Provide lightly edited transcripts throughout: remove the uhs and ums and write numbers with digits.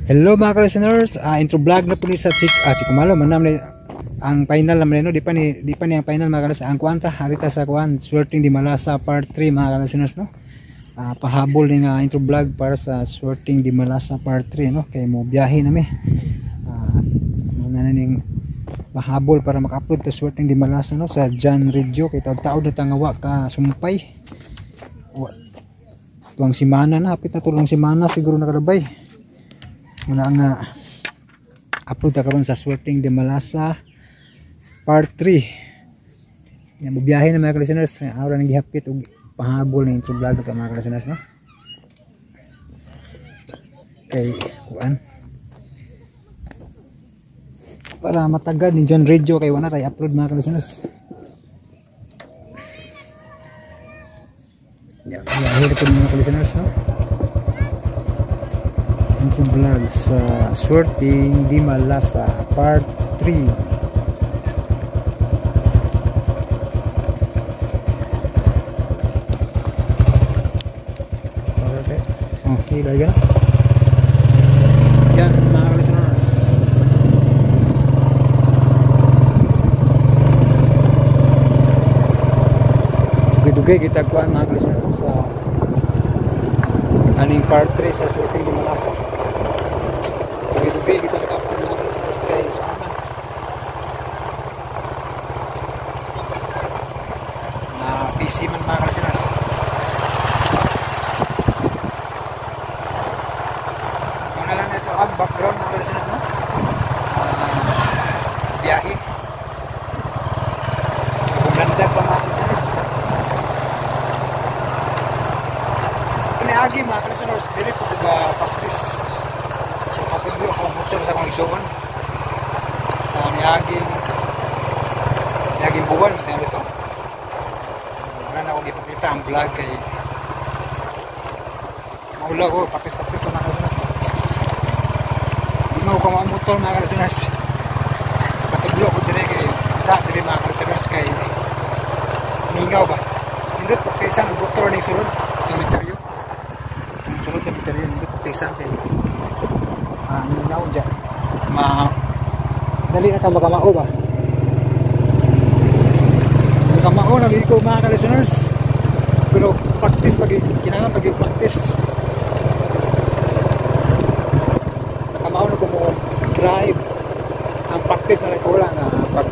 Hello mga ka-listeners, intro vlog na po ni sa Chikumalo, manam ni ang final naman no, di pa ni ang final mga ka-listeners, ang kwanta harita sa kuan Swerteng di Malasa part 3 mga ka-listeners no. Pahabol ni nga intro vlog para sa Swerteng di Malasa part 3 no, kay mo biyahe nami. Muna na ning pahabol para maka-upload ta Swerteng di Malasa no sa John Radio kay taud-taud na tangawa ka sumpay. Tuwang simana na, hapit na tulong simana siguro nakalabay. Muna nga upload ta karon sa Swerteng di Malasa part 3. Yan, bubiyahe na mga ka-listeners, araw nang gihapit og pahabol ng intro vlog sa mga ka-listeners no. Kay kuan para matagad ni John Radio kay wala tay upload mga ka-listeners. Yan, biyahe na po mga ka-listeners no. Intro vlog sa Swerteng di Malasa part 3. Okay. Okay, lagi na. Yan mga listeners. Dugay-dugay kita kuan mga listeners sa aning part 3 sa Swerteng di Malasa. Dugay-dugay kita naka-upload mga listeners kay busy man mga listeners. Muna lang ito ang background mga listeners no? Biyahe. Bumlandag pa mga listeners. Kaniagi mga listeners, dili po ko ba practice. Kapaglo ako motor sa mga igsoon. Sa niaging buwan, matawag ito. Wala na akong ipakita ang vlog kay maulaw ko, practice-practice ko mga listeners. Hindi mo ko mamotor mga listeners. Patuglo ko dire kay sa dire mga listeners kay mingaw ba. Nindot praktisan og motor ning sulod cemeteryo. Sulod cemeteryo nindot praktisan kay mingaw dyan. Ma dali na ka makamao ba. Makamao na ko mga listeners. Pero practice pag kinahanglan pag practice. Nakamao na ko mo drive. Ang practice na lang ko lang pag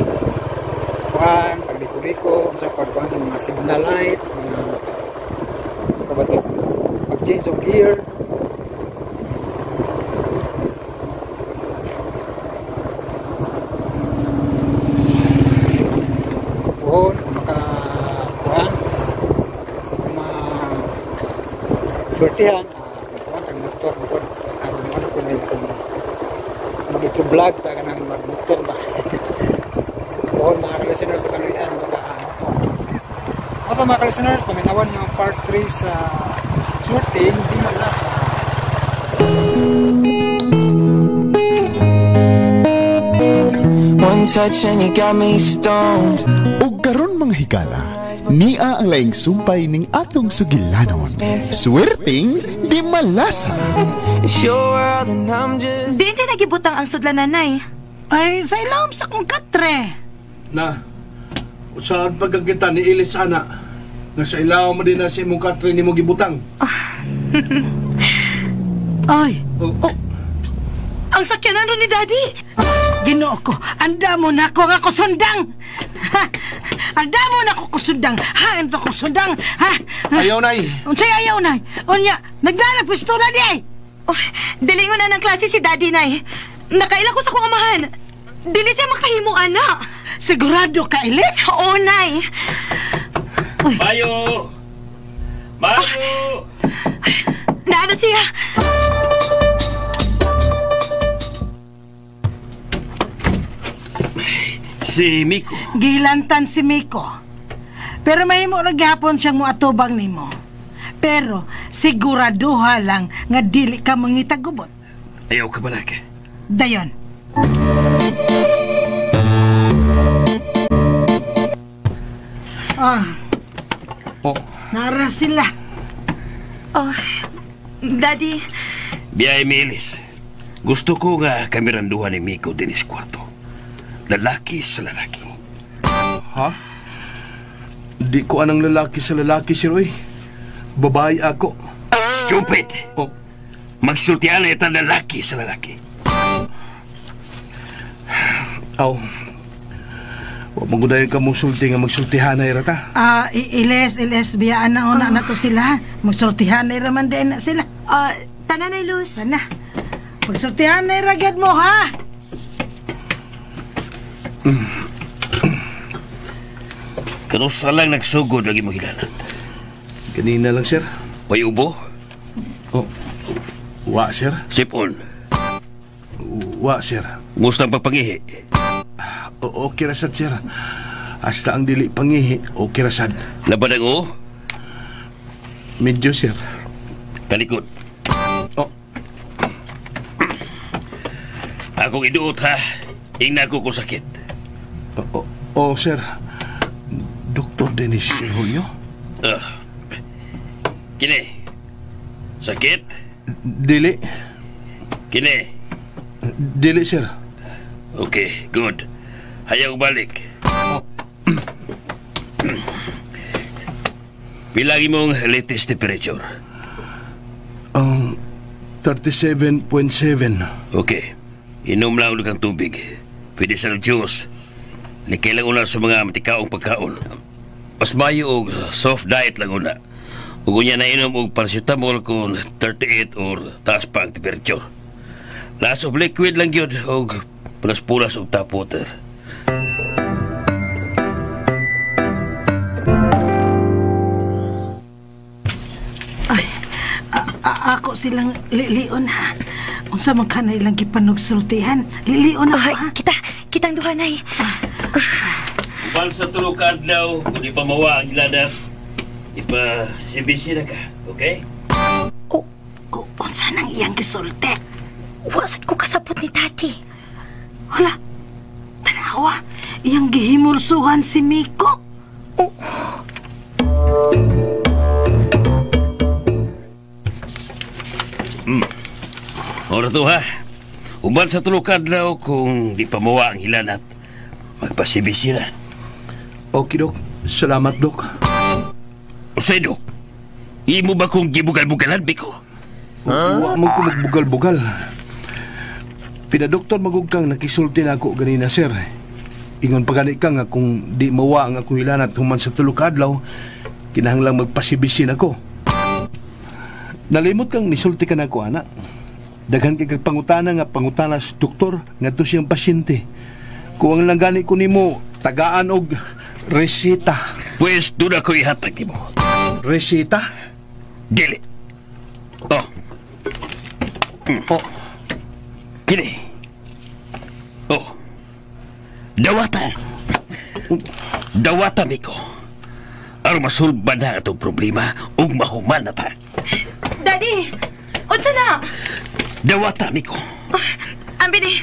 kuan, pag liko-liko, sa pagkuan sa mga signal light, mga sa pag change of gear. Puhon, makakuan, ma-sortihan, kuan tag motor, motor, ano ko na itong mag-vlog pa ka ng mag-motor ba. Puhon mga ka-listeners sa kaluyan, maka-motor. Ako mga ka-listeners, paminawan yung part 3 sa Swerteng di Malasa. One touch and you got me stoned. Ug karon mga higala, nia ang laing sumpay ning atong sugilanon. Swerteng di Malasa. It's your world and I'm just. Di hindi nagibutang ang sudlan nanay. Ay, sa ilawom sa kong katre. Na, saan pagkakita ni Ilis ana? Nga sa ilawom mo din na sa imong katre ni mo gibutang. Ay! Oh. Oh. Ang sakyanan ron ni Daddy! Ginoo ko, anda mo na ako nga kusundang! Ha? Anda mo na ako kusundang! Ha? Ando kusundang! Ha? Ayaw, nay! Unsay ayaw, nay? Unya, nagdala pistola di ay! Oh, dili ko na ng klase si Daddy, nay. Nakaila ko sa kong amahan. Dili siya makahimo, ana. Sigurado ka, Ilis? Oo, nay. Uy. Mayo! Mayo! Naana siya. Si Miko. Gilantan si Miko. Pero mahimo ra gihapon siyang moatubang nimo. Pero siguraduha lang nga dili ka mangitagubot. Ayaw ka balak. Dayon. Ah. Oh. Nara sila. Oh, Daddy. Biyay mi Ilis. Gusto ko nga kamiranduhan ni Miko dinis kwarto. Lalaki sa lalaki. Ha? Di ko anang lalaki sa lalaki, sir, oy. Babae ako. Stupid! Oh. Magsultihan na itang lalaki sa lalaki. Aw. Wa man gud ka mong sulti nga magsultihan na irata. Iles, biyaan na una na to sila. Magsultihan na raman din na sila. Tanan na, Luz. Sana. Magsultihan na ragad mo, ha? Kanusa lang nagsugod lagi mo hilanat. Kanina lang, sir. Way ubo? Oh. Wa, sir. Sipon. Wa, sir. Musta ang pagpangihi? Okay rasad, sir. Hasta ang dili pangihi, okay rasad. Laban ang o? Medyo, sir. Talikod. Oh. Akong iduot, ha? Ingna ko kung sakit. Oh, sir. Dr. Dennis Sir Julio? Kini. Sakit? Dili. Kini. Dili, sir. Okay, good. Hayaw balik. Oh. Pila imong latest temperature? 37.7. Okay. Inom lang ulit ang tubig. Pwede sa juice. Likay lang una sa mga matikaong pagkaon. Mas mayo og soft diet lang una. Ug unya na inom og paracetamol kung 38 or taas pa ang temperature. Lots of liquid lang yun og pulas-pulas og tap water. Ay, ako silang lilion, ha. Unsa man ka na ilang gipanugsultihan. Lilion ako, ha. Kitang duha, nay. Uban sa tulo ka adlaw, kung ipamawa ang hilanat, ipa-CBC na ka, okay? Oh, unsa nang iyang gisulti? Wasad ko kasabot ni Daddy. Hala, tanawa, iyang gihimulsuhan si Miko. Oh. Ora to, ha. Uban sa tulo ka adlaw kung di pa mawa ang hilanat, magpa-CBC na. Okay, Dok. Salamat, Dok. Usay, Dok. Imo ba kong gibugal-bugalan, Biko? Huh? Wa man ko magbugal-bugal. Pinadoktor magugkang nakisulti na ako ganina, sir. Ingon pa gani ka nga kung di mawa ang akong hilanat human sa tulo ka adlaw, kinahanglang magpa-CBC na ko. Nalimot kang nisulti ka na ako, ana. Daghan kay kag pangutana nga pangutana sa doktor ngadto siyang pasyente. Kuwang lang gani ko nimo tagaan og reseta. Pwes doon ako ihatag nimo. Reseta? Dili. Oh. Oh. Kini. Oh. Dawata. Dawata, Miko. Aron masulbad na atong problema ug mahuman na ta. Daddy, unsa na? Dawata, Miko. Ambi ni.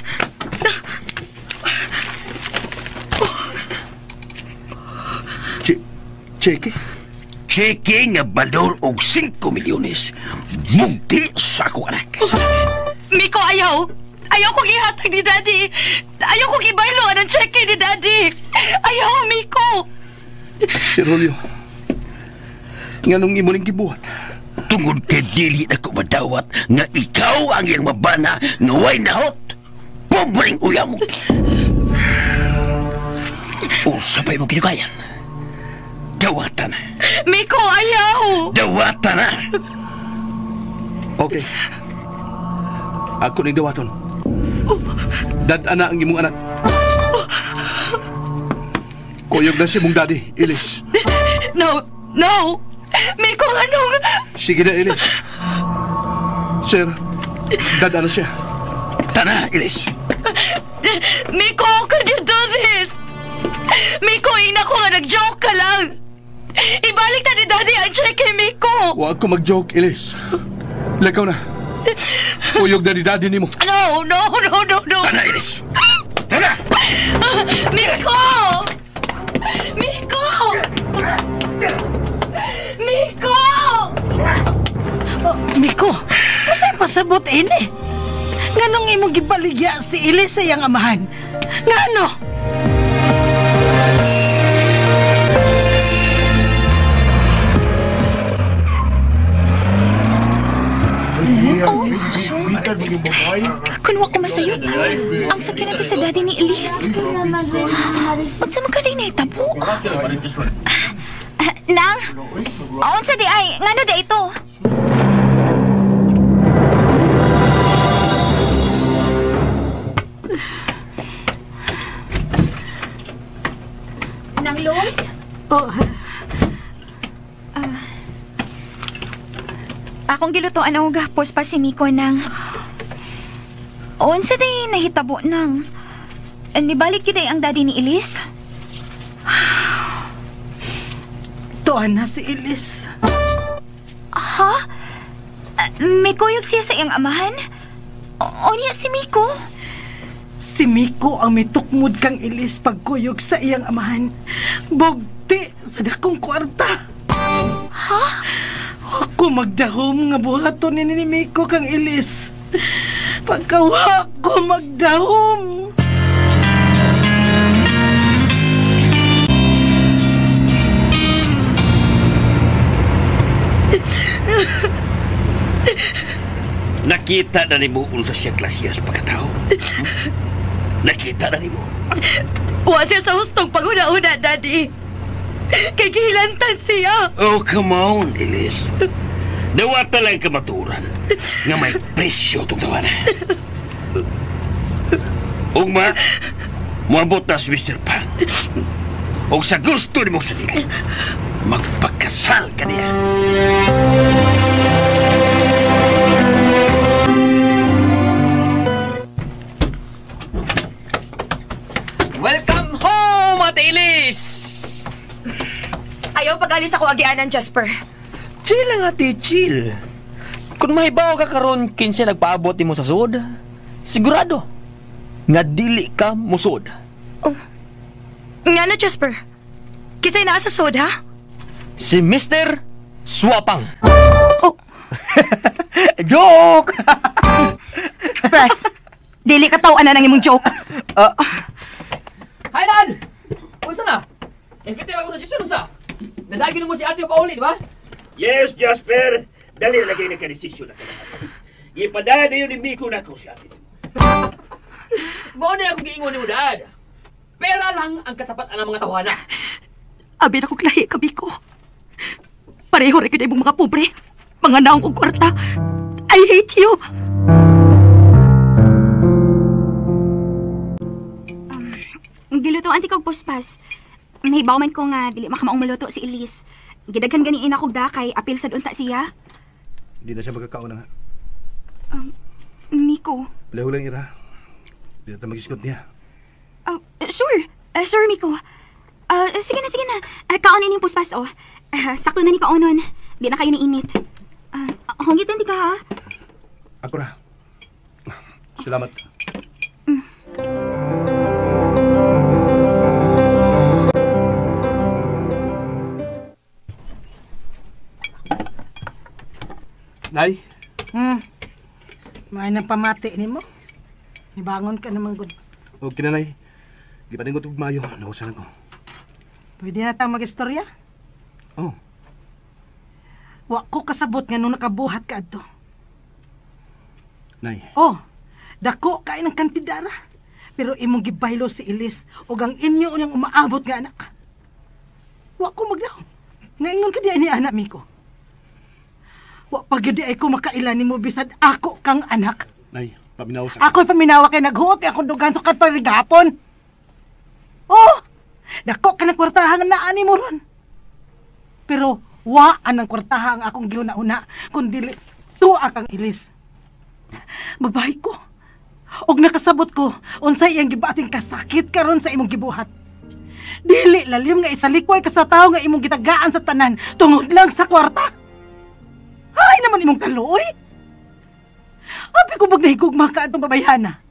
Cheke? Cheke nga balor og 5 milyones. Bugti sa akong anak. Miko, ayaw. Ayaw kong ihatag ni Daddy. Ayaw kong ibaylo ang cheque ni Daddy. Ayaw, Miko. Sir Julio, nganong imo ning gibuhat? Tungod kay dili ako madawat nga ikaw ang iyang mabana nga way nahot. Pobreng uya mo. Usapay mo kinukayan. Dawata na. Miko, ayaw! Dawata na! Okay. Ako ning dawaton. Dad-ana ang imong anak. Kuyog na si mong daddy, Ilis. No, no! Miko, anong... Sige na, Ilis. Sir, dad-ana siya. Tana, Ilis. Miko, how could you do this? Miko, ina ko nga nag-joke ka lang. Ibalik na ni Daddy ang cheque, Miko. Huwag ko mag-joke, Ilis. Lakaw na. Kuyog na ni Daddy nimo. No, no, no, no, no. Tana, Ilis. Tana! Miko! Miko! Miko! Oh, Miko, usay pasabot ini. Nganong imong gibaligya si Elise sa iyang amahan? Ngano? Oh, kun wa ko masayop, ang sakyan nato sa daddy ni Elise. Unsa man ka rin nahitabo? Nang, unsa di ay, ngano di ito? Nang Luz? Oh. Akong gilutoan og puspa si Miko nang. Unsa day nahitabo nang? Nibalik gyud ang daddy ni Elise? Tuan na si Elise. Ha? May kuyog siya sa iyang amahan? O niya si Miko? Si Miko ang mitukmod kang Elise pagkuyog sa iyang amahan. Bugti sa dakong kwarta. Ha? Ako magdahom nga buhaton ni Miko kang Elise. Pagkawa ko magdahom. Nakita na nimo unsa siya klasiyas pagkatao. Nakita na nimo. Wa siya sa hustong panguna-una, Daddy. Kay gihilantan siya. Oh, come on, Elise. Dawata lang kamaturan nga may presyo itong tawana. Ugma, muabot na si Mr. Pang. O sa gusto ni mo sarili, magpakasal ka niya. Welcome home, Ate Elise! Ayaw pag-alis ako agianan, Jasper. Chill lang, ate, chill. Kung mahibaw ka karon kinsa nagpaabot nimo sa sud, sigurado nga dili ka musod. Oh. Nga na, Jasper. Kita'y naa sa sud, ha? Si Mr. Swapang. Oh. Joke! Press, dili ka taw-anan ang imong joke. Hi, Dad! Unsa na? Effective ako sa suggestion, unsa? Nadagin mo si Ate Pauli, di ba? Yes, Jasper. Dali na kayo nagka-desisyon na kailangan. Ipadala yun ni Miko na ako sa atin. Mao na akong giingon ni mo, Dad. Pera lang ang katapat ang mga tawhana. Abi na kong lahi ka, Miko. Pareho rin kayo imong mga pobre. Mga naong og kwarta. I hate you. Gilutoan ti kog puspas. Nahibaw man ko nga dili makamaong maluto si Elise. Gidaghan gani ina kog dakay, apil sad unta siya. Hindi na siya magkakaon na nga. Miko. Palaho lang, Ira. Hindi na tayo mag-iskot niya. Sure. Sure, Miko. Sige na, sige na. Kaonin yung puspas, oh. Sakto na ni kaonon. Di na kayo niinit. Hunggitan di ka, ha? Ako na. Salamat. Nay? May nang pamati ni mo. Nibangon ka naman, good. Okay na, Nay. Gipaningot og mayo. Nausan ako. Pwede na tang mag-istorya? Oh. Wa ko kasabot nga nung nakabuhat ka adto. Nay. Oh, dako kay ng kantidara. Pero imong gibaylo si Elise ug ang inyo niyang umaabot nga anak. Wa ko maglaom. Ngaingon ka di ni anak Miko. Wa pa gyud ay ko makaila nimo bisad ako kang anak. Nay, paminaw sa Ako'y paminawa kay naghuot kay akong dugan sukad pa gahapon. Oh, dako ka ng kwartahan nga naa nimo ron. Pero wa anang kwartaha ang akong gihuna-una kun dili tuwa kang Elise. Babae ko. Og nakasabot ko unsay iyang gibating kasakit karon sa imong gibuhat. Dili lalim nga isalikway ka sa tawo nga imong gitagaan sa tanan tungod lang sa kwarta. Ay naman imong kaluoy. Abi ko bag nahigugma ka atong babayhana.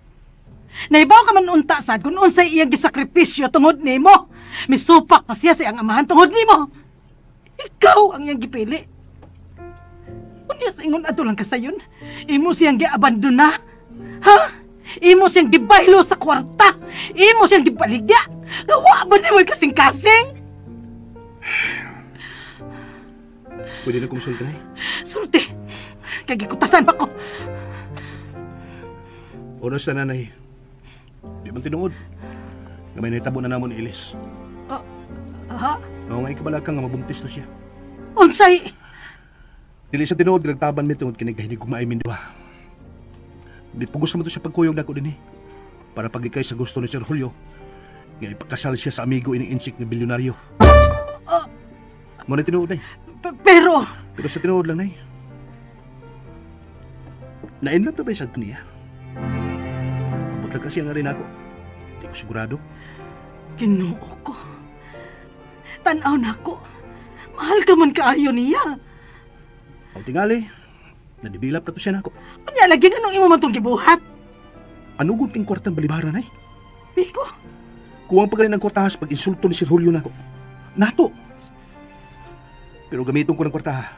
Nahibaw ka man unta sad kung unsay iyang gisakripisyo tungod nimo. Misupak pa siya sa iyang amahan tungod nimo. Ikaw ang iyang gipili. Unya sa ingon adto lang kasayon. Imo siyang giabandona. Ha? Imo siyang gibaylo sa kwarta. Imo siyang gibaligya. Gawa ba ni mo'y kasing-kasing? Pwede na kumusulti na eh. Sulti. Kagikutasan pa ko. Oras na nanay. Di man tinuod. Nga may nahitabo na namon ni Elis. Ha? Nga nga ikabala ka nga mabuntis na siya. Unsay? Dili sa tinuod, nagtaban mi tungod kini kay hinigugmaay min duha. Di pugos naman to siya pagkuyog nako dinhi. Para paglikay sa gusto ni Sir Julio, nga ipakasal siya sa amigo ining insik nga bilyonaryo. Mo na tinuod nay. Pero sa tinuod lang nay. Na-inlove na ba yung sad ko niya? Butlag kasi nga rin ako. Di ko sigurado. Ginoo ko. Tan-aw na ako. Mahal ka man kaayo niya. Ang tingali, nadibilap na to siya nako. Unya lagi nga nung imo man tong gibuhat. Ano gud king kwartang balibaran ay? Miko. Kuwang pa ganin ang kwartahas pag insulto ni Sir Julio nako. Nato. Pero gamiton ko ng kwartaha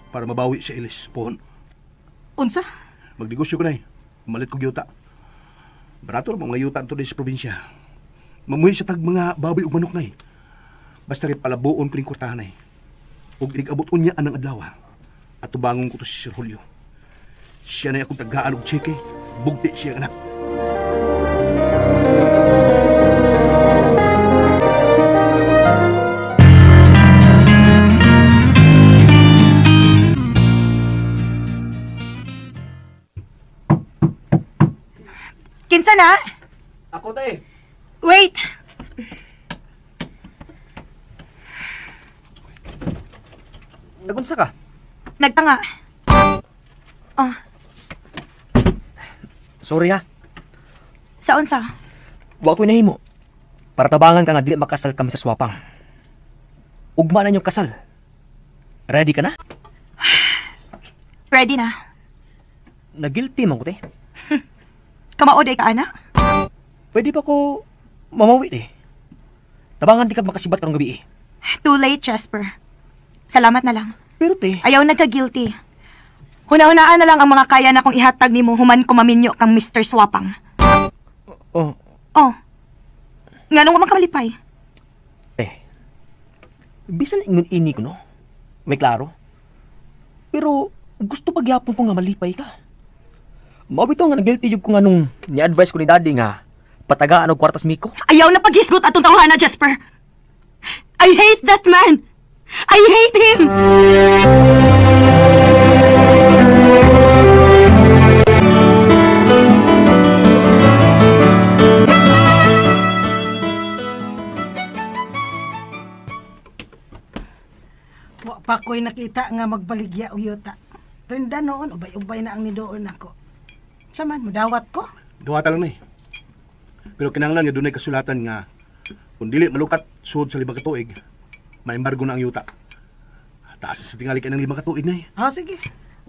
para mabawi si Elis. Pohon. Unsa? Magnegosyo ko na eh. Malit kong yuta. Barato ra mga yuta to sa probinsya. Mamuhi siya tag mga baboy ug manok na eh. Basta rin palabuon ko ning kwartahan na eh. Ug inigabot unya anang adlaw. At tubangon ko to si Sir Julio. Siya na akong tagaan og tseke. Bugti siya anak. Kinsa na? Ako tayo. Wait. Nagunsa ka? Nagtanga. Oh. Sorry ha. Sa unsa? Wa ko'y nahimo. Para tabangan ka nga dili makasal kami sa swapang. Ugma na inyong kasal. Ready ka na? Ready na. Nagilty man ko te. Kamao day ka ana? Pwede pa ko mamawit eh. Tabangan di ka makasibat karong gabi eh. Too late, Jasper. Salamat na lang. Pero te... Ayaw nagka-guilty. Huna-hunaan na lang ang mga kaya na kong ihatag nimo human ko maminyo kang Mr. Swapang. Oh. Oh. Nganong wa man ka malipay? Eh. Bisan ingon ini ko no. May klaro. Pero gusto pagyapon ko nga malipay ka. Mao bitaw nga nag-guilty jud ko nga nung ni-advise ko ni Daddy nga patagaan og kwartas Miko. Ayaw na paghisgot atong tawhana, Jasper. I hate that man. I hate him. Wa pa ko'y nakita nga magbaligya og yuta. Rinda noon, ubay-ubay na ang nidoon ako. Saman, mudawat ko? Duwata lang na eh. Pero kinahanglan nga dunay kasulatan nga kung dili malukat sud sa 5 ka tuig, maembargo na ang yuta. Taas sa tingali kay ng 5 ka tuig na eh. Oh, sige.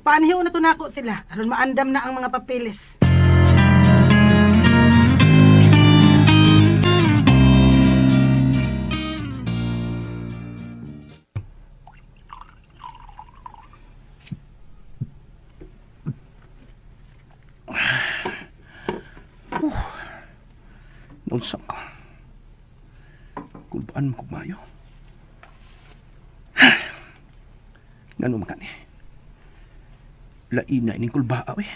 Paanhiw na to nako sila aron maandam na ang mga papeles. Naunsa ka. Kulbaan mo kugmayo. Ngano man kani? Lain na ining kulbaa we.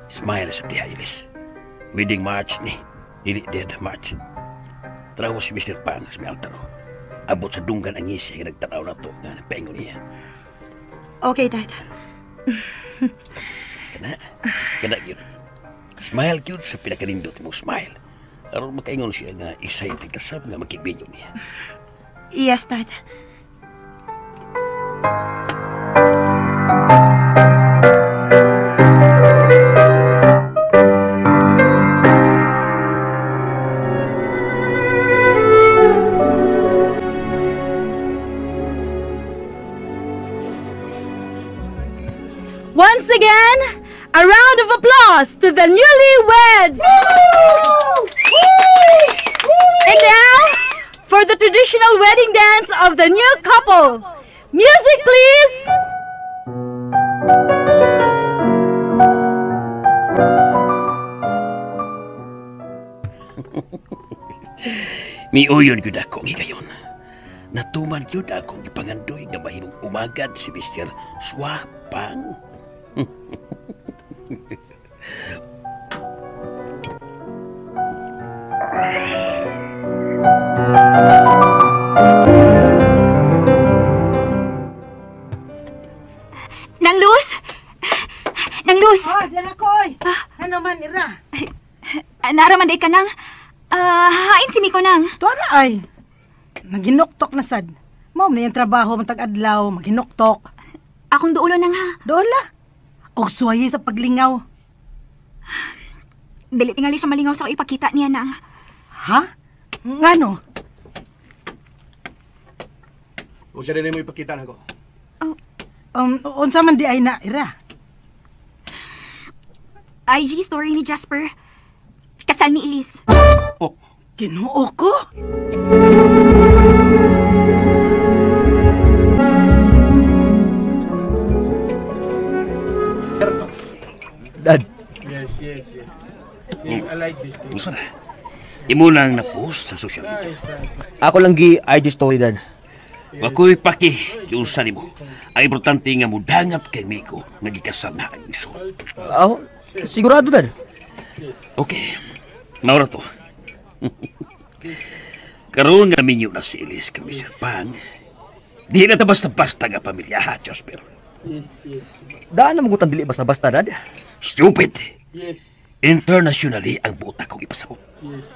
Smile sa diha, Ilis. Wedding March ni. Dili dead March. Tanaw si Mr. Pan sa may altaro. Abot sa dunggan ang ngisi nga nagtanaw na to nga nagpaingon niya. Okay, Dad. Kana, kana yun. Smile yun sa pinakanindot mo, smile. Aron makaingon siya nga excited ka sab nga makibinyo niya. Yes, Dad. Once again, a round of applause applause to the newlyweds! And now, for the traditional wedding dance of the new couple. Music, please! Miuyon gyud ako gigayon. Natuman gyud akong gipangandoy nga mahimong umagad si Mr. Swapang. Nang Luz? Nang Luz? Oh, dala ko, oy. Ano man, Ira? Naraman day ka nang. Hain si Miko nang. Tuwa ay. Naginuktok na sad. Mao man yung trabaho matag adlaw, maginuktok. Akong duulo nang ha. Dola. Og suwaye sa paglingaw. Dili tingali siya malingaw sa ipakita niya nang. Ha? Ngano? O siya din mo ipakita nako. Oh. Unsa man di ay na, Ira? IG story ni Jasper. Kasal ni Elise. Oh. Ginoo ko? Dad. Yes. Yes, I like this thing. Unsa na? Imo lang na-post sa social media. Ako lang gi IG story, Dad. Wakoy paki kiunsa nimo. Ang importante nga mudangat kay Miko nga gikasal na ang iso. Aw, sigurado, Dad. Okay. Maura to. Karon nga minyo na si Elise kami sa Pang. Di na ta basta-basta nga pamilya ha, Jasper. Yes. Daan na magutan dili basta-basta, Dad. Stupid. Yes. Internationally ang buot akong ipasabot. Yes.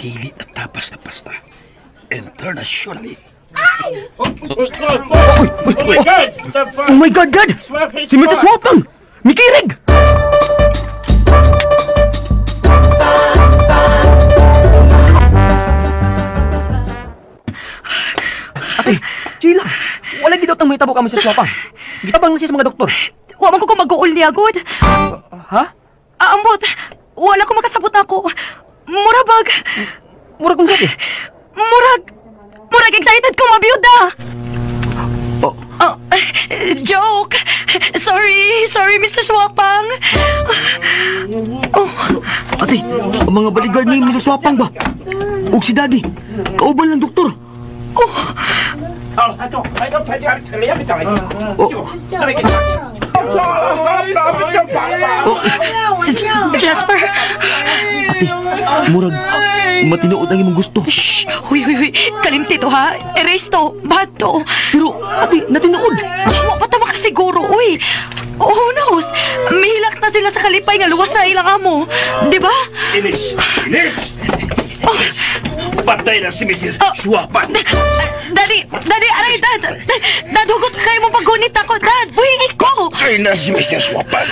Dili na ta basta-basta. Internationally. Oh my God, Dad! Si Mr. Swapang! Mikirig! Ate, chill lang. Wala gid daw tang mahitabo ka, Mr. Swapang. Gitabang na siya sa mga doktor. Wa man ko mag-uol niya, good. Ha? Ambot, wala ko makasabot nako. Murabag. Murag kung sati. Murag excited ko mabiyuda. Oh. Oh, joke. Sorry, Mr. Swapang. Oh. Ate, ang mga bodyguard ni Mr. Swapang ba? Og si Daddy, kauban lang doktor. Oh. Oh. Jasper. Ate, murag matinuod ang imong gusto. Shh! Huy. Kalimti to ha. Erase to. Bad to. Pero, ate, natinood. Wa pa ta makasiguro, uy. Oh, who knows? Mihilak na sila sa kalipay nga luwas na ilang amo. Di ba? Elise! Elise! Oh. Patay na si Mrs. Swapang. Daddy! Aray, Dad! Dad, hugot kayo mong paggunit ako, Dad! Buhingi ko! Patay na si Mr. Swapang!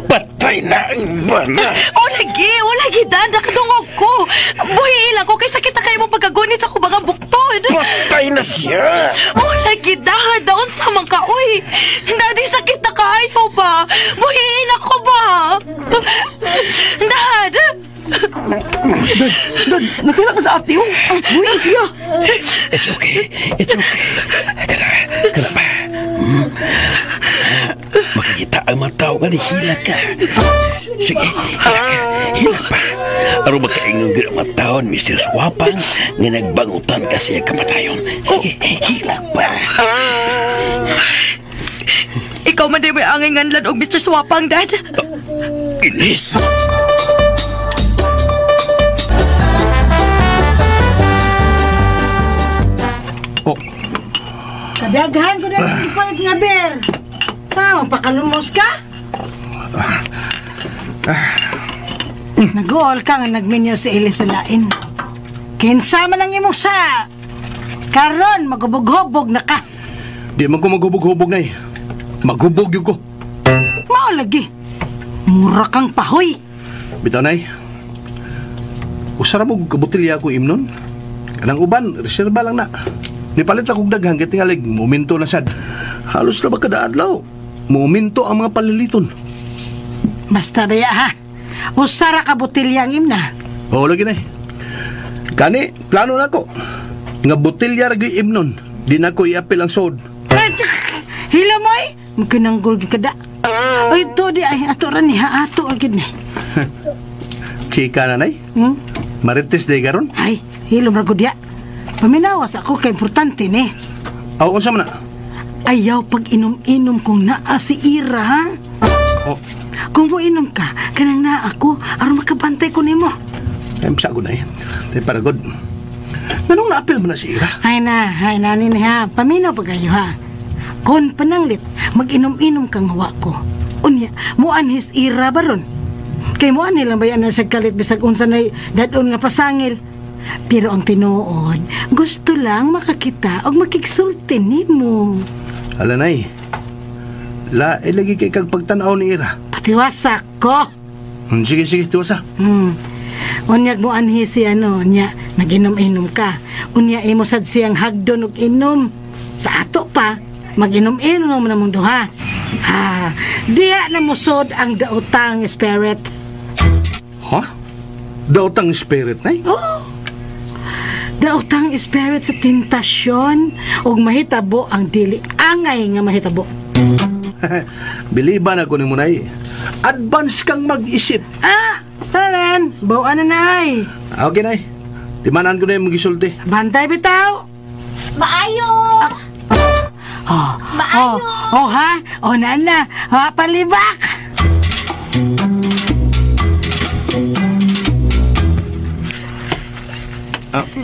Patay na ang bana! O lagi, Dad! Nakadungog ko! Buhingi lang ko kaysa kita kayo mong pagkagunit sa kubagang buktod! Patay na siya! O lagi, Dad! Daon sa mang ka, uy! Daddy, sakit na kaayo ba? Buhingi ako ba? Dad! Dad, nakilak na sa ate yung. Buhi siya. It's okay. Kana pa. Makikita ang mga tao nga nihila ka. Sige, hila ka. Hila pa. Aron makaingon gyud ang mga tao, Mr. Swapang, nga nagbangutan ka siya kamatayon. Sige, hila pa. Ikaw man din may angay nganlan og Mr. Swapang, Dad. Elise! Oh. Kadaghan ko na ipalit nga, Ber. Sa, pakalumos ka? Nag-uol ka nga nagminyo si Elise sa lain. Kinsa man ang imong sa. Karon, magubog-hubog na ka. Di man ko magubog-hubog na eh. Maghubog yun ko. Mao lagi. Mura kang pahoy. Bitaw, nay. Usara mo kabutilya ko imnon. Kanang uban, reserba lang na. Nipalit akong daghang kay tingalig, momento na sad. Halos na ba kada adlaw? Momento ang mga paliliton. Basta baya ha. Usara ka botelya ang imna. Oo, lagi na eh. Kani, plano na ko. Nga botelya ra gyud imnon. Di na ko iapil ang sod. Hila mo eh. Magkinanggol gyud kada. Ay, to di ay ato ra ni ha ato gyud ni. Chika na nay. Hmm? Marites day karon. Ay, hilom ra gud ya. Paminawas ako kay importante ni. Aw, unsa man na? Ayaw pag inom-inom kung naa si Ira, ha? Oh. Kung mo inom ka, kanang naa ako, aron makabantay ko nimo. Ay, sa na eh. Tay para god. Nganong naapil mo na si Ira? Ay na nini ha. Paminaw pa kayo ha. Kon pananglit, mag-inom-inom kang hawa ko. Unya, muanhis Ira baron. Kay muan nilang bayan na sa kalit bisag unsa nay dadon nga pasangil. Pero ang tinuod, gusto lang makakita og makigsulti nimo. Ala nay. La, ilagi kay kag pagtan-aw ni Ira. Patiwasa ko. Sige, sige, tiwasa. Unyag mo anhi si ano, unya, naginom-inom ka. Unya imo sad siyang hagdon og inom. Sa ato pa, maginom-inom na mong duha. Ha, diha na musod ang daotang spirit. Ha? Daotang spirit, nay? Oh. Daotang spirit sa tentasyon ug mahitabo ang dili angay nga mahitabo. Biliban ako ni Munay. Advance kang mag-isip. Ah, Stalen, bawaan na nay. Okay, nay. Timanan ko na yung magisulti. Bantay bitaw. Maayo! Oh, Maayo! oh, oh ha? Oh, nana. Ha, palibak.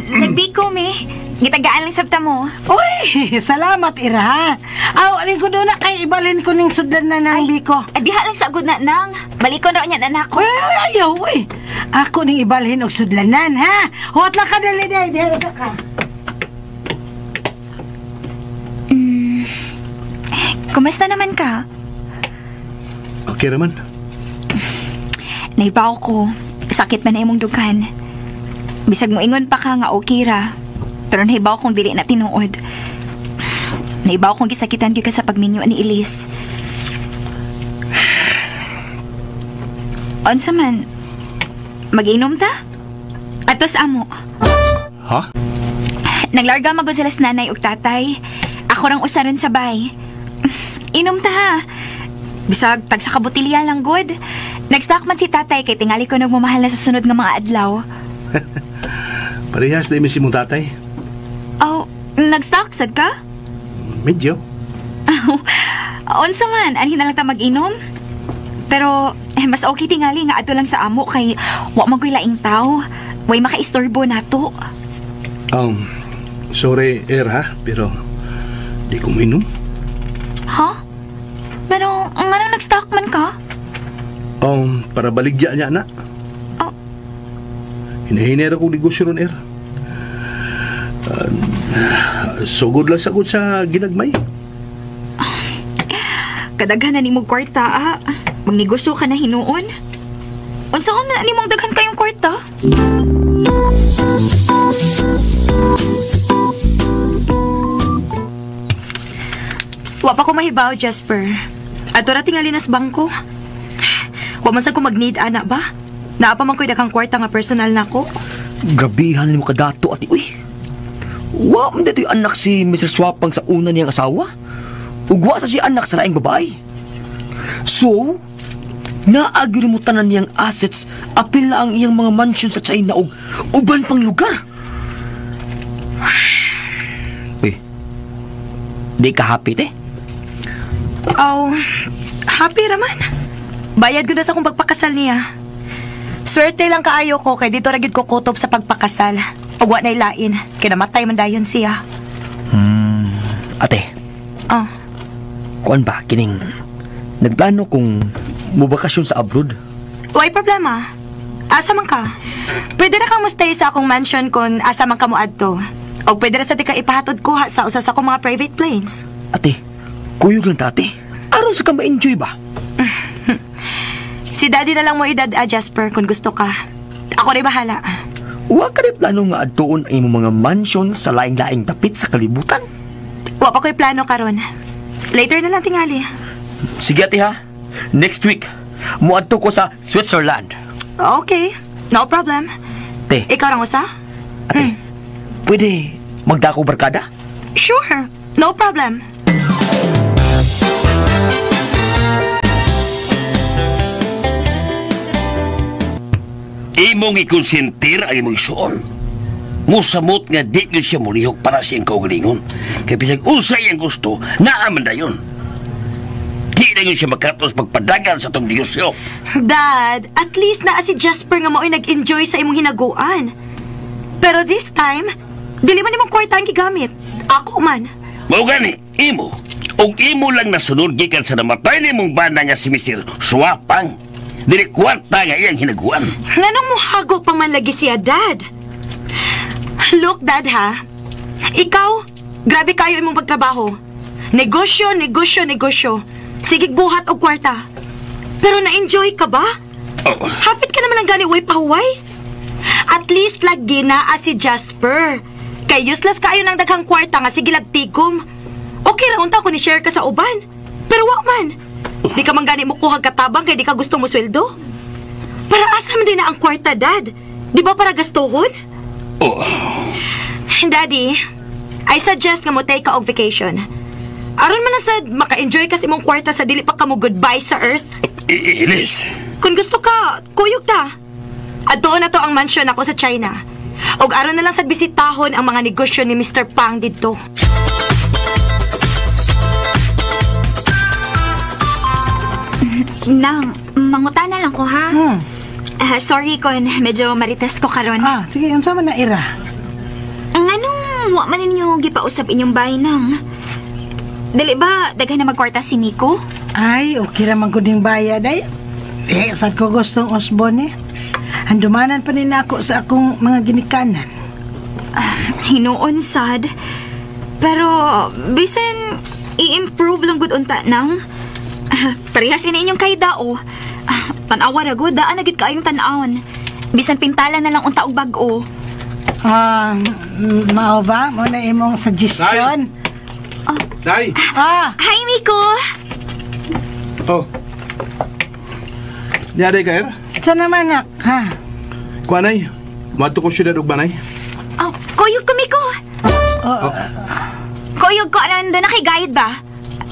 Nagbiko, mi. Gitagaan lang sabta mo. Uy, salamat Ira ha. Aw, alin ko doon na kay ibalin ko ning sudlan na ng biko. Diha lang sa agud na nang. Balikon raw niya anak ko. Uy, uy, ayaw, uy. Ako ning ibalhin og sudlanan ha. Huwat lang ka dali dali, diha sa ka. Kumusta naman ka? Okay raman. Naibaw ko. Sakit man na imong dughan. Bisag mo ingon pa ka nga okay ra. Pero nahibaw kong dili na tinuod. Naibaw kong gisakitan gyud ka sa pagminyo ni Elise. Unsa man? Mag-inom ta? Atos amo. Ha? Naglarga magod sila sa nanay ug tatay. Ako rang usaron sa bay. Inom ta ha. Bisag tag sa kabutilya lang good. Nagstock man si tatay kay tingali ko nagmamahal na sa sunod nga mga adlaw. Parehas na si mong tatay. Oh, nagstock sad ka? Medyo. Unsa man, anhin na lang ta mag-inom? Pero mas okay tingali nga adto lang sa amo kay wa man ko'y laing tao. Way makaistorbo nato. Sorry, Er ha, pero di ko mainom. Ha? Pero nganong nag-stock man ka? Para baligya niya na. Oh. Hinahinay ra kong negosyo ron, Er. Sugod lang sagod sa ginagmay. Kadaghan na nimong kwarta, ah. Magnegosyo ka na hinuon. Unsaon na nimong daghan kayong kwarta? Wa pa ko mahibaw, Jasper. Ato ra tingali nas bangko. Wa man sad ko mag-need ana ba? Naa pa man ko'y daghang kwarta nga personal nako. Grabihan nimo kadato ati. Uy. Wa man dito'y anak si Mr. Swapang sa una niyang asawa. Ug wa sa si anak sa laing babae. So, naagi mo tanan niyang assets, apil na ang iyang mga mansion sa China ug uban pang lugar. Uy. Di ka happy te? Oh, happy raman. Bayad ko na sa akong pagpakasal niya. Swerte lang kaayo ko kay dito ra gyud ko kutob sa pagpakasal. Ug wa nay lain, kay namatay man dayon siya. Ate. Oh. Kuan ba kining nagplano kung mobakasyon sa abroad? Way problema. Asa man ka? Pwede ra kang mustay sa akong mansion kung asa man ka moadto. Og pwede ra sa di ka ipahatod ko sa usa sa akong mga private planes. Ate, kuyog lang ta, ate. Aron sa ka ma-enjoy ba? Si daddy na lang mo edad, Jasper, kung gusto ka. Ako rin bahala. Wa ka rin plano nga adtuon ang imong mga mansion sa laing-laing dapit sa kalibutan? Wa pa ko'y plano karon. Later na lang tingali. Sige ate ha. Next week, Muadto ko sa Switzerland. Okay, no problem. Te. Ikaw rang usa? Ate, pwede magdako barkada? Sure, no problem. Imong ikonsentir ang imong isuon. Musamot nga di gyud siya mulihok para sa iyang kaugalingon. Kay bisag unsa iyang gusto, naa man dayon. Di na gyud siya makatos magpadagan sa atong negosyo. Dad, at least naa si Jasper nga mao'y nag-enjoy sa imong hinaguan. Pero this time, dili man imong kwarta ang gigamit. Ako man. Mao gani, imo. Og imo lang nasunod gikan sa namatay nimong bana nga si Mr. Swapang. Dili kwarta nga iyang hinaguan. Nganong muhago pa man lagi siya, Dad? Look, Dad, ha? Ikaw, grabe kayo imong pagtrabaho. Negosyo, negosyo, negosyo. Sigig buhat og kwarta. Pero na-enjoy ka ba? Oh. Hapit ka naman ang gani uwi pahuway. At least lagi na si Jasper. Kay useless kayo ng daghang kwarta nga sige lagtigom. Okay ra unta ko ni share ka sa uban. Pero wa man. Di ka man gani mo kuhag katabang kay di ka gusto mo sweldo. Para asa man din na ang kwarta, Dad? Di ba para gastuhon? Oh. Daddy, I suggest nga mo take ka og vacation. Aron man na sad maka-enjoy ka sa imong kwarta sa dili pa ka mo goodbye sa earth. Ilis. Kung gusto ka, kuyog ta. Adto na to ang mansion ako sa China. Og aron na lang sad bisitahon ang mga negosyo ni Mr. Pang didto. Nang, mangutana lang ko ha. Sorry kon, medyo marites ko karon. Ah, sige, unsa man na ira? Nganong wa man ninyo gipausap inyong bahay nang? Dili ba daghan na magkwarta si Nico? Ay, okay ra man gud ning bayad ay. Eh, sad ko gustong Osborne eh. Handumanan pa ni nako sa akong mga ginikanan. Hinuon sad. Pero bisan i-improve lang gud unta nang. Parehas ini inyong kayda o. Tan-awa ra gud, daan na gid kaayong tan-awon. Bisan pintala na lang unta og bag-o. Ah, mao ba? Mo na imong suggestion? Nay! Ah! Hi, Miko! Oh. Niyari ka, Er? Sa naman, nak, ha? Kuanay, mato ko siyudad og banay. Oh, kuyog ko, Miko! Oh. Kuyog ko, anan na kay guide ba?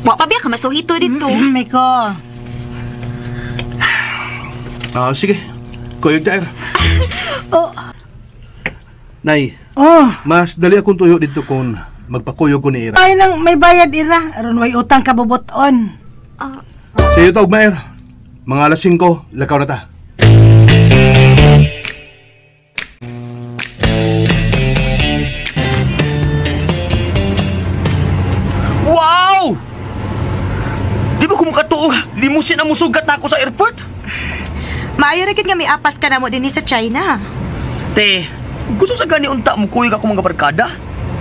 Wa pa biya ka masuhito dito. Miko. Ah, sige. Kuyog ta, Er. Oh. Nay. Oh. Mas dali akong tuyo dito kung magpakuyog ko ni Ira. Ay nang may bayad, Ira. Aron way utang ka bubuton. Sige ta, ugma, Er. Mga alas 5, lakaw na ta. Wow! Di ba kumukatuo? Limusin ang musugat na ako sa airport? Maayo ra gyud nga miapas ka na mo dinhi sa China. Te, gusto sa gani unta mo kuyog ako mga barkada.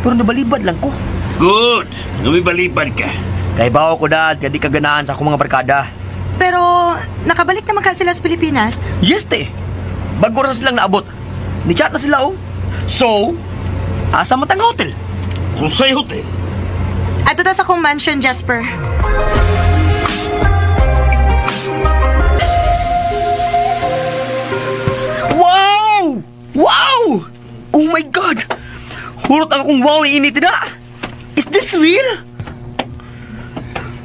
Pero nabalibad lang ko. Good! Nabalibad ka. Kay bawo ko, Dad, kaya di ka ganahan sa akong mga barkada. Pero nakabalik naman ka sila sa Pilipinas. Yes, te. Bago ra silang naabot. Ni-chat na sila, oh. So, asa matang hotel? Unsay hotel? Ato ta sa akong mansion, Jasper. Wow! Wow! Oh my God! Hurot ang akong wow ni init na. Is this real?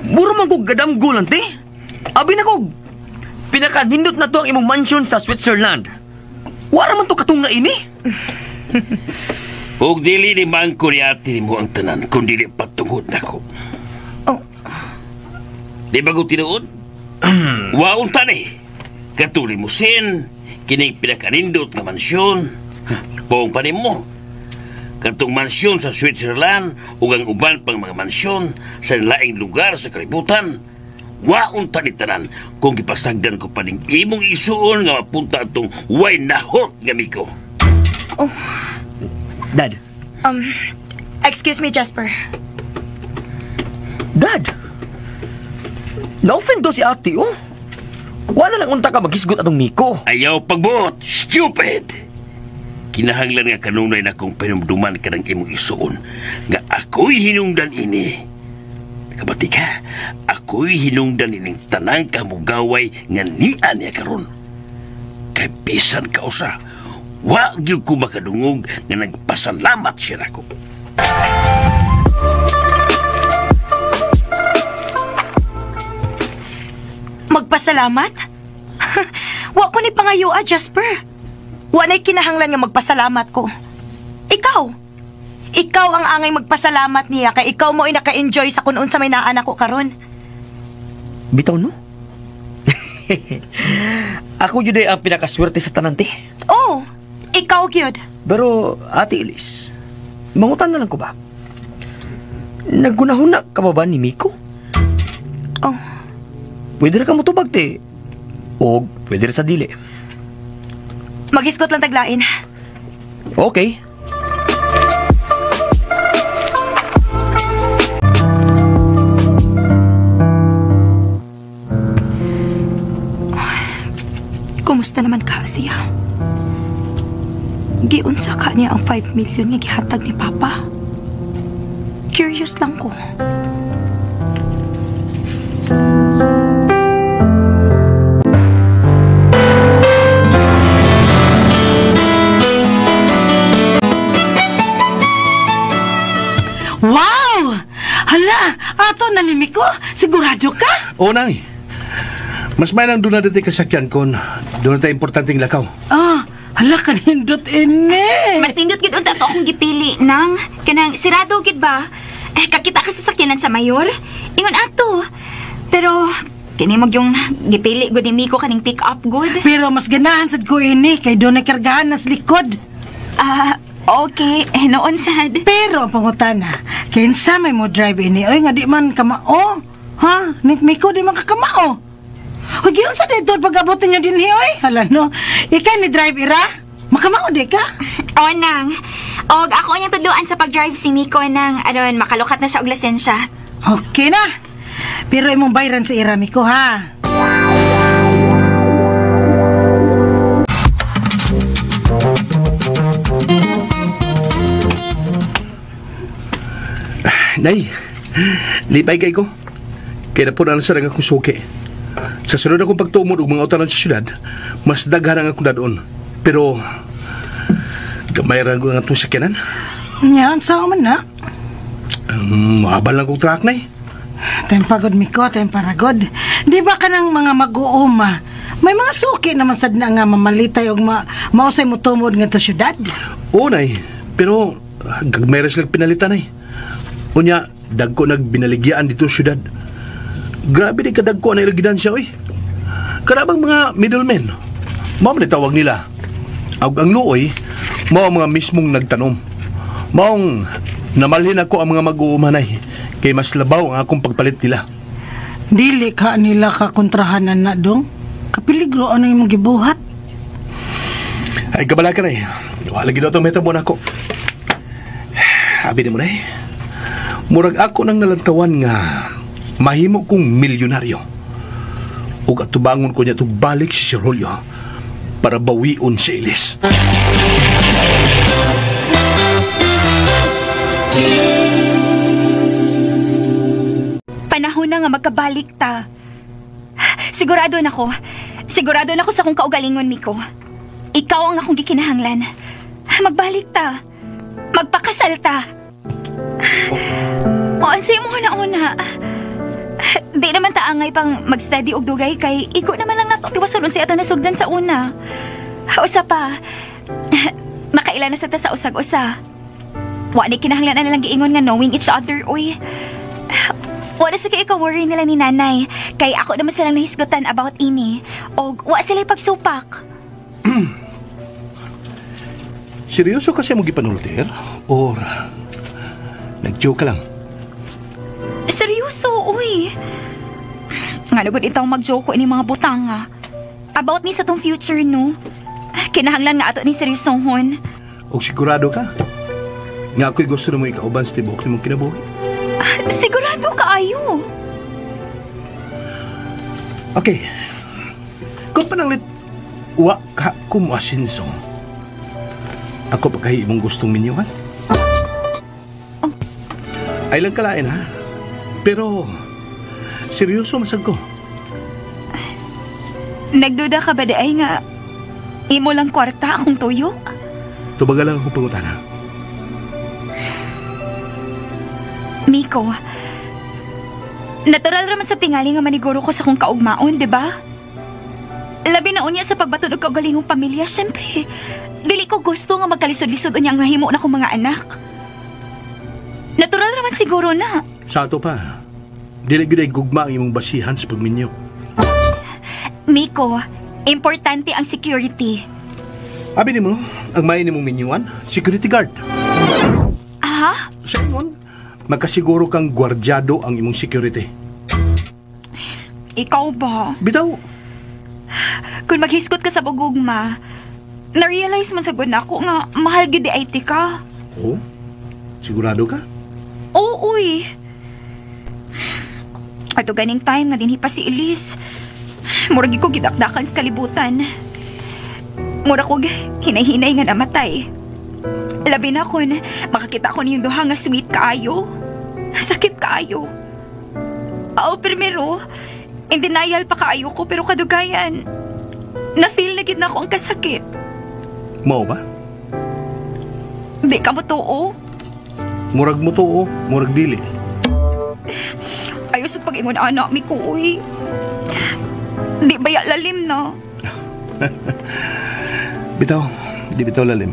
Muro man kog gadamgo lang, te. Abi na kog. Pinakanindot na to ang imong mansion sa Switzerland. Wala man to katunga ini. Og dili ni mangko ni ate nimo ang tanan, kung dili patungod nako. Oh. Di ba ko tinuod? Waon ta ni. Katuli mo sin, kining pinakanindot nga mansyon. Buong pa nimo. Katong mansyon sa Switzerland ug ang uban pang mga mansyon sa laing lugar sa kalibutan. Waon ta ni tanan kung gipasagdan ko pa ning imong isuon nga mapunta atong way nahot nga miko. Oh. Dad. Excuse me, Jasper. Dad. Na-offend do si ate, oh. Wala lang unta ka maghisgot atong Miko. Ayaw pagbuot, stupid! Kinahanglan nga kanunay na kong pinumduman ka ng imong isuon nga ako'y hinungdan ini. Kabati ka, ako'y hinungdan ining tanang kamugaway nga niya niya karon. Kay bisan ka usa, wa gyud ko makadungog nga nagpasalamat siya nako. Magpasalamat? Wa ko ni pangayoa, Jasper. Wa na'y kinahanglan nga magpasalamat ko. Ikaw! Ikaw ang angay magpasalamat niya kay ikaw mo'y naka-enjoy sa kung unsa may naa nako karon. Bitaw no? Ako yun ay ang pinakaswerte sa tanan, te. Oh, ikaw gyud. Pero, Ate Elise, mangutan na lang ko ba? Naggunahuna ka ba ni Miko? Oh. Pwede ra ka motubag, te. O pwede ra sa dili. Maghisgot lang taglain. Okay. Kumusta naman ka siya? Giunsa ka niya ang 5 million nga gihatag ni Papa. Curious lang ko. Wow! Hala, ato na ni Miko. Sigurado ka? Oo, Nay. Mas may nang doon na dito kasakyan kon. Doon na tayo importanteng lakaw. Ah, hala ka nindot ini. Mas nindot gid unta to akong gipili nang kanang sirado gid ba? Eh, kakita ka sa sakyanan sa mayor. Ingon ato. Pero kini mo yung gipili gud ni Miko kaning pick up good. Pero mas ganahan sad ko ini kay doon na kargahan nas likod. Ah, okay. Eh, noon sad. Pero ang pangutana, kinsa may mo drive ini? Oy, nga di man kamao. Ha? Ni Miko di man kakamao. Hoy, giyon sa dito pag-abot ninyo dinhi oy. Hala no. Ikay ni drive ira? Makamao di ka? O nang. Og ako niyang tudloan sa pag-drive si Miko nang aron makalukat na siya og lisensya. Okay na. Pero imong bayran sa ira Miko ha. Nay, lipay kay ko. Kaya na po na sa akong suki. Sa sunod akong pagtumod og mga utaran sa syudad, mas daghan ang akong dadon. Pero, gamay ra ko ang atong sakyanan. Nya, unsa man na? Mahabal lang kong truck, Nay. Tayong pagod, Miko, tayong paragod. Di ba ka ng mga mag-uuma? May mga suki naman sad na nga mamalitay og mausay mo tumod nga to syudad. Oo, Nay. Pero, gagmay ra silang pinalitan, Nay. Unya, dagko nagbinaligyaan dito syudad. Grabe di kadagko na ilagidan siya, oy. Karabang mga middlemen. Mao man tawag nila. Ug ang luoy, mao ang mga mismong nagtanom. Maong namalhin ako ang mga mag-uumanay. Kay mas labaw ang akong pagpalit nila. Dili ka nila kakontrahanan na dong. Kapiligro ano imong gibuhat? Ay, kabala ka na eh. Wala gid atong metabo nako. Abi nimo na eh. Murag ako nang nalantawan nga mahimo kong milyonaryo. Ug atubangon ko niya tug balik si Sir Julio para bawion si Elise. Panahon na nga magkabalik ta. Sigurado na ko. Sigurado na ko sa akong kaugalingon, Miko. Ikaw ang akong gikinahanglan. Magbalik ta. Magpakasal ta. O, ansay mo na-una. Di naman taangay pang mag-study og dugay kay iko naman lang nato tiwason unsay ato nasugdan sa una. Usa pa, makaila na sa ta sa usag-usa. Wa ni kinahanglan na lang giingon nga knowing each other, uy. Wa na sa kay ka-worry nila ni nanay kay ako naman silang nahisgutan about ini. Og wa sila pagsupak. Seryoso kasi mo gipanultir? Or nag-joke ka lang? Seryoso, uy. Nga na gud itong mag-joke ko ini mga butang nga. About ni sa tong future, no? Kinahanglan nga ato ni seryosohon. Og sigurado ka? Nga ako'y gusto na mo ikauban sa tibuok nimong kinabuhi? Sigurado kaayo. Okay. Kung pananglit, wa ka kumuasinso. Ako pa kayo imong gustong minyuhan? Oh. Ay lang kalain, ha? Pero, seryoso masag ko. Nagduda ka ba di ay nga imo lang kwarta akong tuyo? Tubaga lang akong pangutana. Miko, natural raman sa tingali nga maniguro ko sa kong kaugmaon, di ba? Labi na unya sa pagbatod og kaugalingong pamilya, syempre. Dili ko gusto nga magkalisod-lisod unya ang nahimo na kong mga anak. Natural raman siguro na. Sa ato pa, dili gyud ay gugma ang imong basihan sa pagminyo. Miko, importante ang security. Abi nimo, ang may nimong minyuan, security guard. Aha? Sa ingon, magkasiguro kang gwardyado ang imong security. Ikaw ba? Bitaw. Kung maghisgot ka sa pagugma, na-realize man sa gud na ako nga mahal gid di IT ka. Oh? Sigurado ka? Oo, uy. Ato ganing time nga dinhi pa si Elise. Murag ko gidakdakan sa kalibutan. Mura ko hinay-hinay nga namatay. Labi na kon makakita ko niyong duha nga sweet kaayo. Sakit kaayo. Oo, primero, in denial pa kaayo ko pero kadugayan. Na-feel na gid na ako ang kasakit. Mao ba? Di ka mo tuo. Murag mo tuo, murag dili. Ayaw sa pag-ingon anak mi ko, uy. Di ba ya lalim na? Bitaw, di bitaw lalim.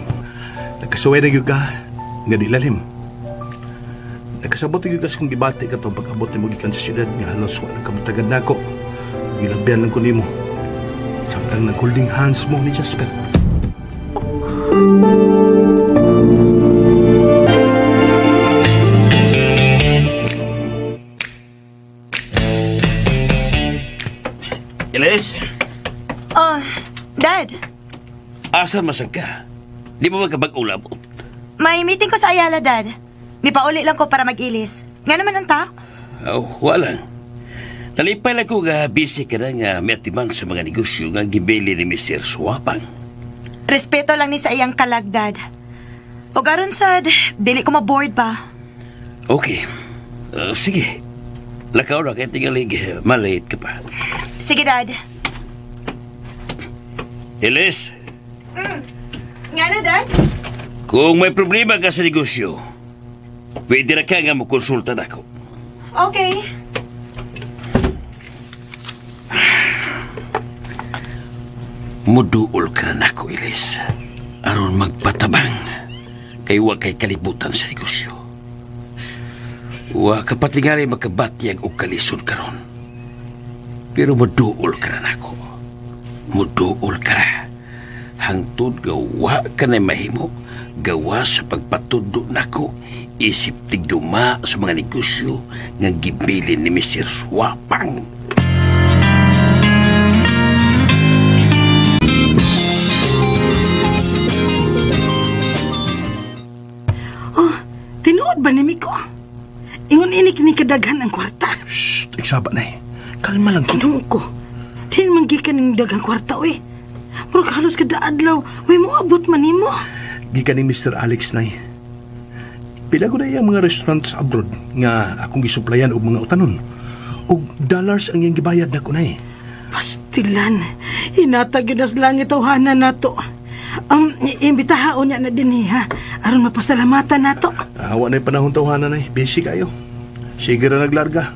Nagkasuway na gyud ka, nga di lalim. Nagkasabot gyud ka sa kong gibati ka tong pag-abot nimo gikan sa syudad nga halos wala kabutagad nako. Gilabyan lang ko nimo. Samtang nag-holding hands mo ni Jasper. Elise? Oh, Dad. Asa masag ka? Di ba magkabag-ong labot? May meeting ko sa Ayala, Dad. May pauli lang ko para mag-ilis. Nga naman ang ta? Oh, wala. Nalipay lang ko nga busy ka na nga may atiman sa mga negosyo nga gibili ni Mr. Swapang. Respeto lang ni sa iyang kalag, Dad. O garon sad, dili ko maboard pa. Okay. Sige. Lakaw na kay tingalig, malate ka pa. Sige, Dad. Elise? Nga na, Dad? Kung may problema ka sa negosyo, pwede na ka nga mukonsulta na ako. Okay. Muduol ka na nako, Elise. Aron magpatabang. Kay wa kay kalibutan sa negosyo. Wa kapatingali makabatyag og kalisod karon. Pero muduol ka na nako. Muduol ka na. Hangtod gawa ka na mahimo, gawa sa pagpatudo nako, isip tigduma sa mga negosyo nga gibilin ni Mr. Swapang. Oh, tinuod ba ni Miko? Ingon ini kini kadaghan ang kwarta. Shh, iksaba na eh. Kalma lang. Kinuo ko. Di man gikan ning daghang kwarta, oy. Murag halos kada adlaw, may moabot man nimo. Gikan ni Mr. Alex nay. Pila ko na iyang mga restaurants abroad nga akong gisuplayan og mga utanon. Og dollars ang iyang gibayad nako nay. Pastilan, hinatag yun as langit tawhanan nato. Imbitahaon niya na din ha, aron mapasalamatan nato. Wa na'y panahon tawhanan nay, busy kayo. Sige ra naglarga.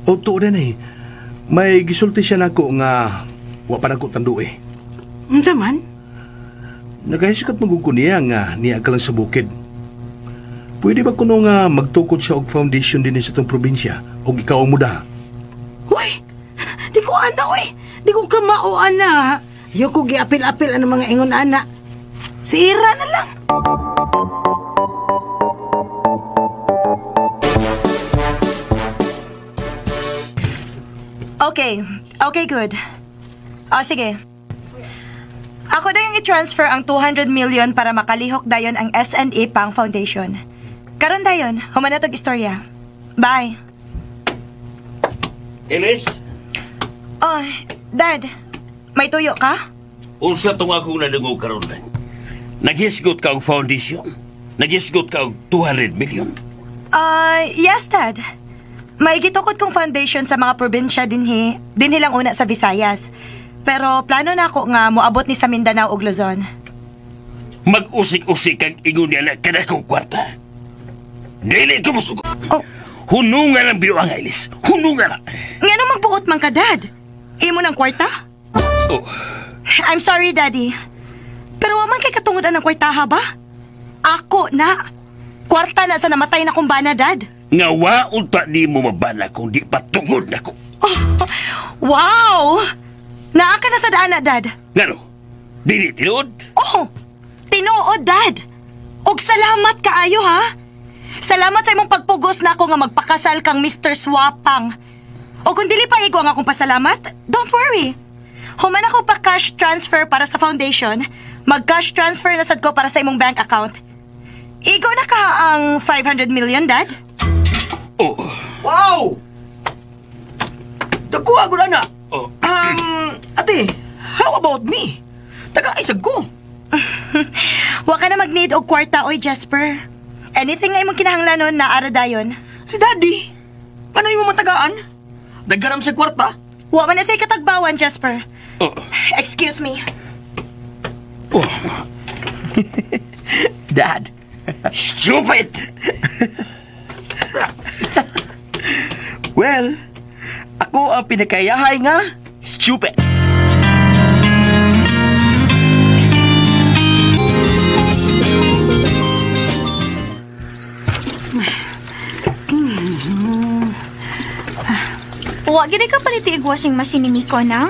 O tuod na eh, may gisulti siya nako nga wa pa nako tanduoy. Unsa man? Nagahisgot man gud ko niya nga niya ka lang sa bukid. Pwede ba kuno nga magtukod siya og foundation dinhi sa itong probinsya og ikaw ang muda? Hoy! Di ko ana oy. Di ko kamao ana. Ayoko giapil-apil ang mga ingon ana. Si Ira na lang. Okay. Okay, good. O, sige. Ako na yung i-transfer ang 200 million para makalihok dayon ang S&A Pang Foundation. Karon dayon, human na tog istorya. Bye. Elise? Oh, Dad. May tuyo ka? Unsa tong akong nadungog karon lang? Naghisgot ka og foundation? Naghisgot ka og 200 million? Yes, Dad. May gitukod kong foundation sa mga probinsya dinhi, dinhi lang una sa Visayas. Pero plano na ako nga moabot ni sa Mindanao ug Luzon. Mag-usik-usik kag ingon niya na kada kong kwarta. Dili ko musugo. Oh. Hunungan ang binuang, Ailis. Hunungan na. Ngano magbuot man ka, Dad? Imo ng kwarta? Oh. I'm sorry, Daddy. Pero wa man kay katungod ang kwartaha ba? Ako na. Kwarta na sa namatay na kong bana, Dad. Nga wa unta di mo mabana kung di patungod nako. Oh, wow! Naa ka na sa daan na, Dad. Ngano? Dili tinuod? Oh, tinuod, Dad. Og salamat kaayo, ha? Salamat sa imong pagpugos na ako nga magpakasal kang Mr. Swapang. O kung dili pa igo ang akong pasalamat, don't worry. Human ako pa cash transfer para sa foundation, mag-cash transfer na sad ko para sa imong bank account. Igo na ka ang 500 million, Dad? Oh. Wow! Dagko ako na. Oh. Ate, how about me? Taga-isag ko. Wa ka na mag-need og kwarta, oy Jasper. Anything nga imong kinahanglanon na ara dayon. Si Daddy, paano imo matagaan? Daggaram sa kwarta. Wa man na say katagbawan, Jasper. Oh. Excuse me. Oh. Dad. Stupid! Well, ako ang pinakayahay nga stupid. Wa gid ka palit og washing machine ni Miko na?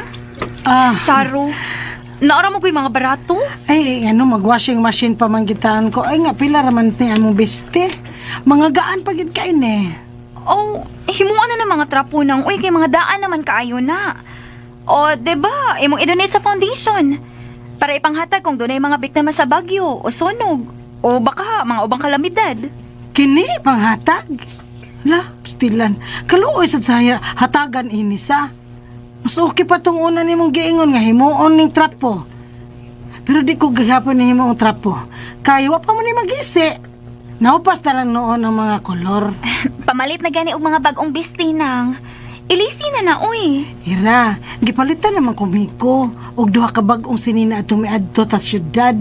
Ah. Saro. Naara mo ko'y mga barato? Ay, ano, mag-washing machine pa man gitaan ko. Ay nga, pila raman ni among beste. Mga gaan pa gid kain eh. Oh, himuan na ng mga trapo nang, uy, kay mga daan naman kaayo na. O, diba, imong i-donate sa foundation. Para ipanghatag kung dunay mga biktima sa bagyo, o sunog, o baka mga ubang kalamidad. Kini, panghatag? La, stilan. Kaluoy sad saya, hatagan ini sa. Mas okay pa tong una nimong giingon nga himuon ning trapo. Pero di ko gihapon ni himuong trapo. Kay wa pa mo ni magisi. Naupas na lang noon ang mga kolor. Pamalit na gani og mga bag-ong biste nang. Ilisi na na, uy. Ira, gipalitan naman ko Miko og duha ka bag-ong sinina atong miadto ta syudad.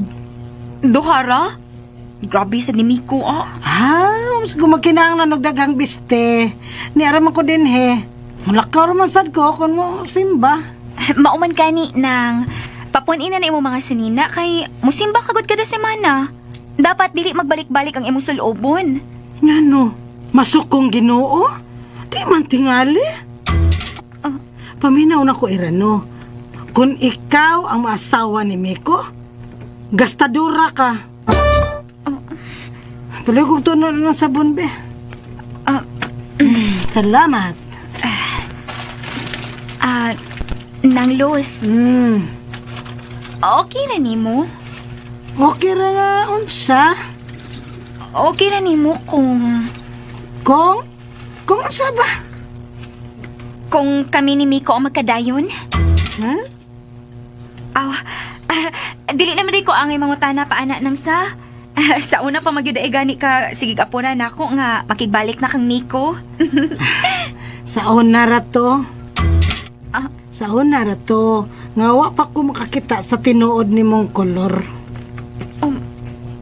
Duha ra? Grabe sa ni Miko, ah. Ah, mas gumakinahanglan og daghang biste. Niara man ko dinhe. Mulakaw man sad ko kung mo simba. Mauman gani nang papunin na imong mga sinina kay musimba kagod kada semana. Dapat dili magbalik-balik ang imong sulobon. Ngano? Masukong Ginoo? Di man tingali. Paminaw na ko Irano. Kung ikaw ang maasawa ni Miko, gastadura ka. Palugog to na lang sabon, be. Salamat. Nang Luz. Okay ra nimo? Okay ra nga unsa? Okay ra nimo kung... Kung? Kung unsa ba? Kung kami ni Miko ang magkadayon? Huh? Aw, dili naman di ko angay mangutana pa ana nang sa. Sa una pa magyud ay gani ka sige apuna nako nga makigbalik na kang Miko. Sa una ra to. Sa una ra to nga wa pa ko makakita sa tinuod nimong kolor.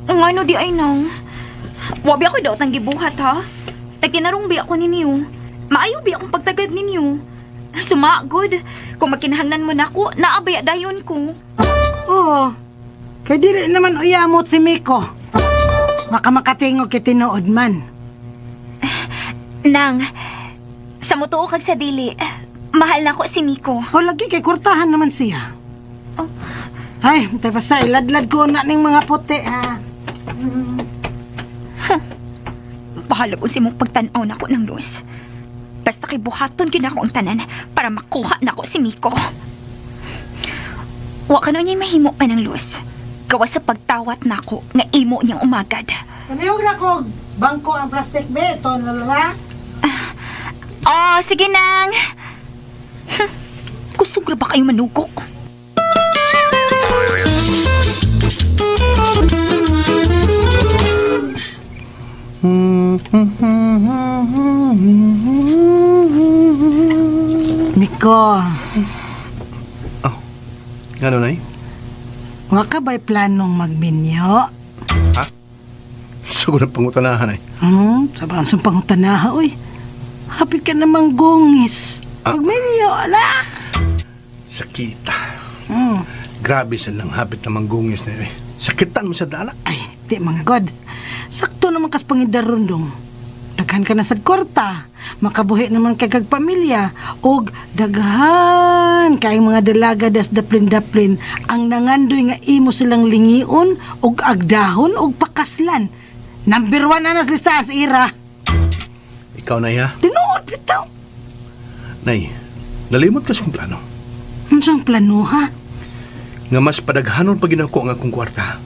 Ngano di ay nang? Wa bi ako daot ang gibuhat ha. Tagkinarong bi ako ninyo. Maayo bi akong pagtagad ninyo. Sumagod. Kung makinahanglan mo nako, naabay dayon ko. Oo. Kay dili naman uyamot si Miko. Baka makatingog kay tinuod man. Nang, sa mutuo kag sa dili, mahal na ko si Miko. O lagi kay kurtahan naman siya. Oh. Ay, tay basta iladlad ko na ning mga puti ha. Huh. Bahalag unsi mong pagtan-aw nako ng Luz. Basta kay buhaton gyud nako ang tanan para makuha nako si Miko. Wa ka na niya mahimo pa ng Luz. Gawa sa pagtawat nako nga imo niyang umagad. Palihog na ko bangko ang plastic be, ito na. Oh, sige nang. Kusog ra ba kayo manugok? Ngano, Nay? Wa ka ba'y planong magminyo? Ha? Sugod ang pangutanahan, ay. Sa sa pangutanaha, oy. Hapit ka namang gongis. Magminyo, ala! Sakita. Grabe sa nang hapit na manggungis na eh. Sakitan mo sa dala. Ay, di man God. Sakto naman kas pangidaron dong. Daghan ka na sa kwarta. Makabuhi naman kay kag pamilya. Og daghan kay mga dalaga das daplin-daplin ang nangandoy nga imo silang lingion og agdahon og pakaslan. Number 1 na sa listahan sa Ira. Ikaw, Nay, ha? Tinuod bitaw. Nay, nalimot ka sa plano. Unsang plano, ha? Nga mas padaghanon pa ginako ang akong kwarta.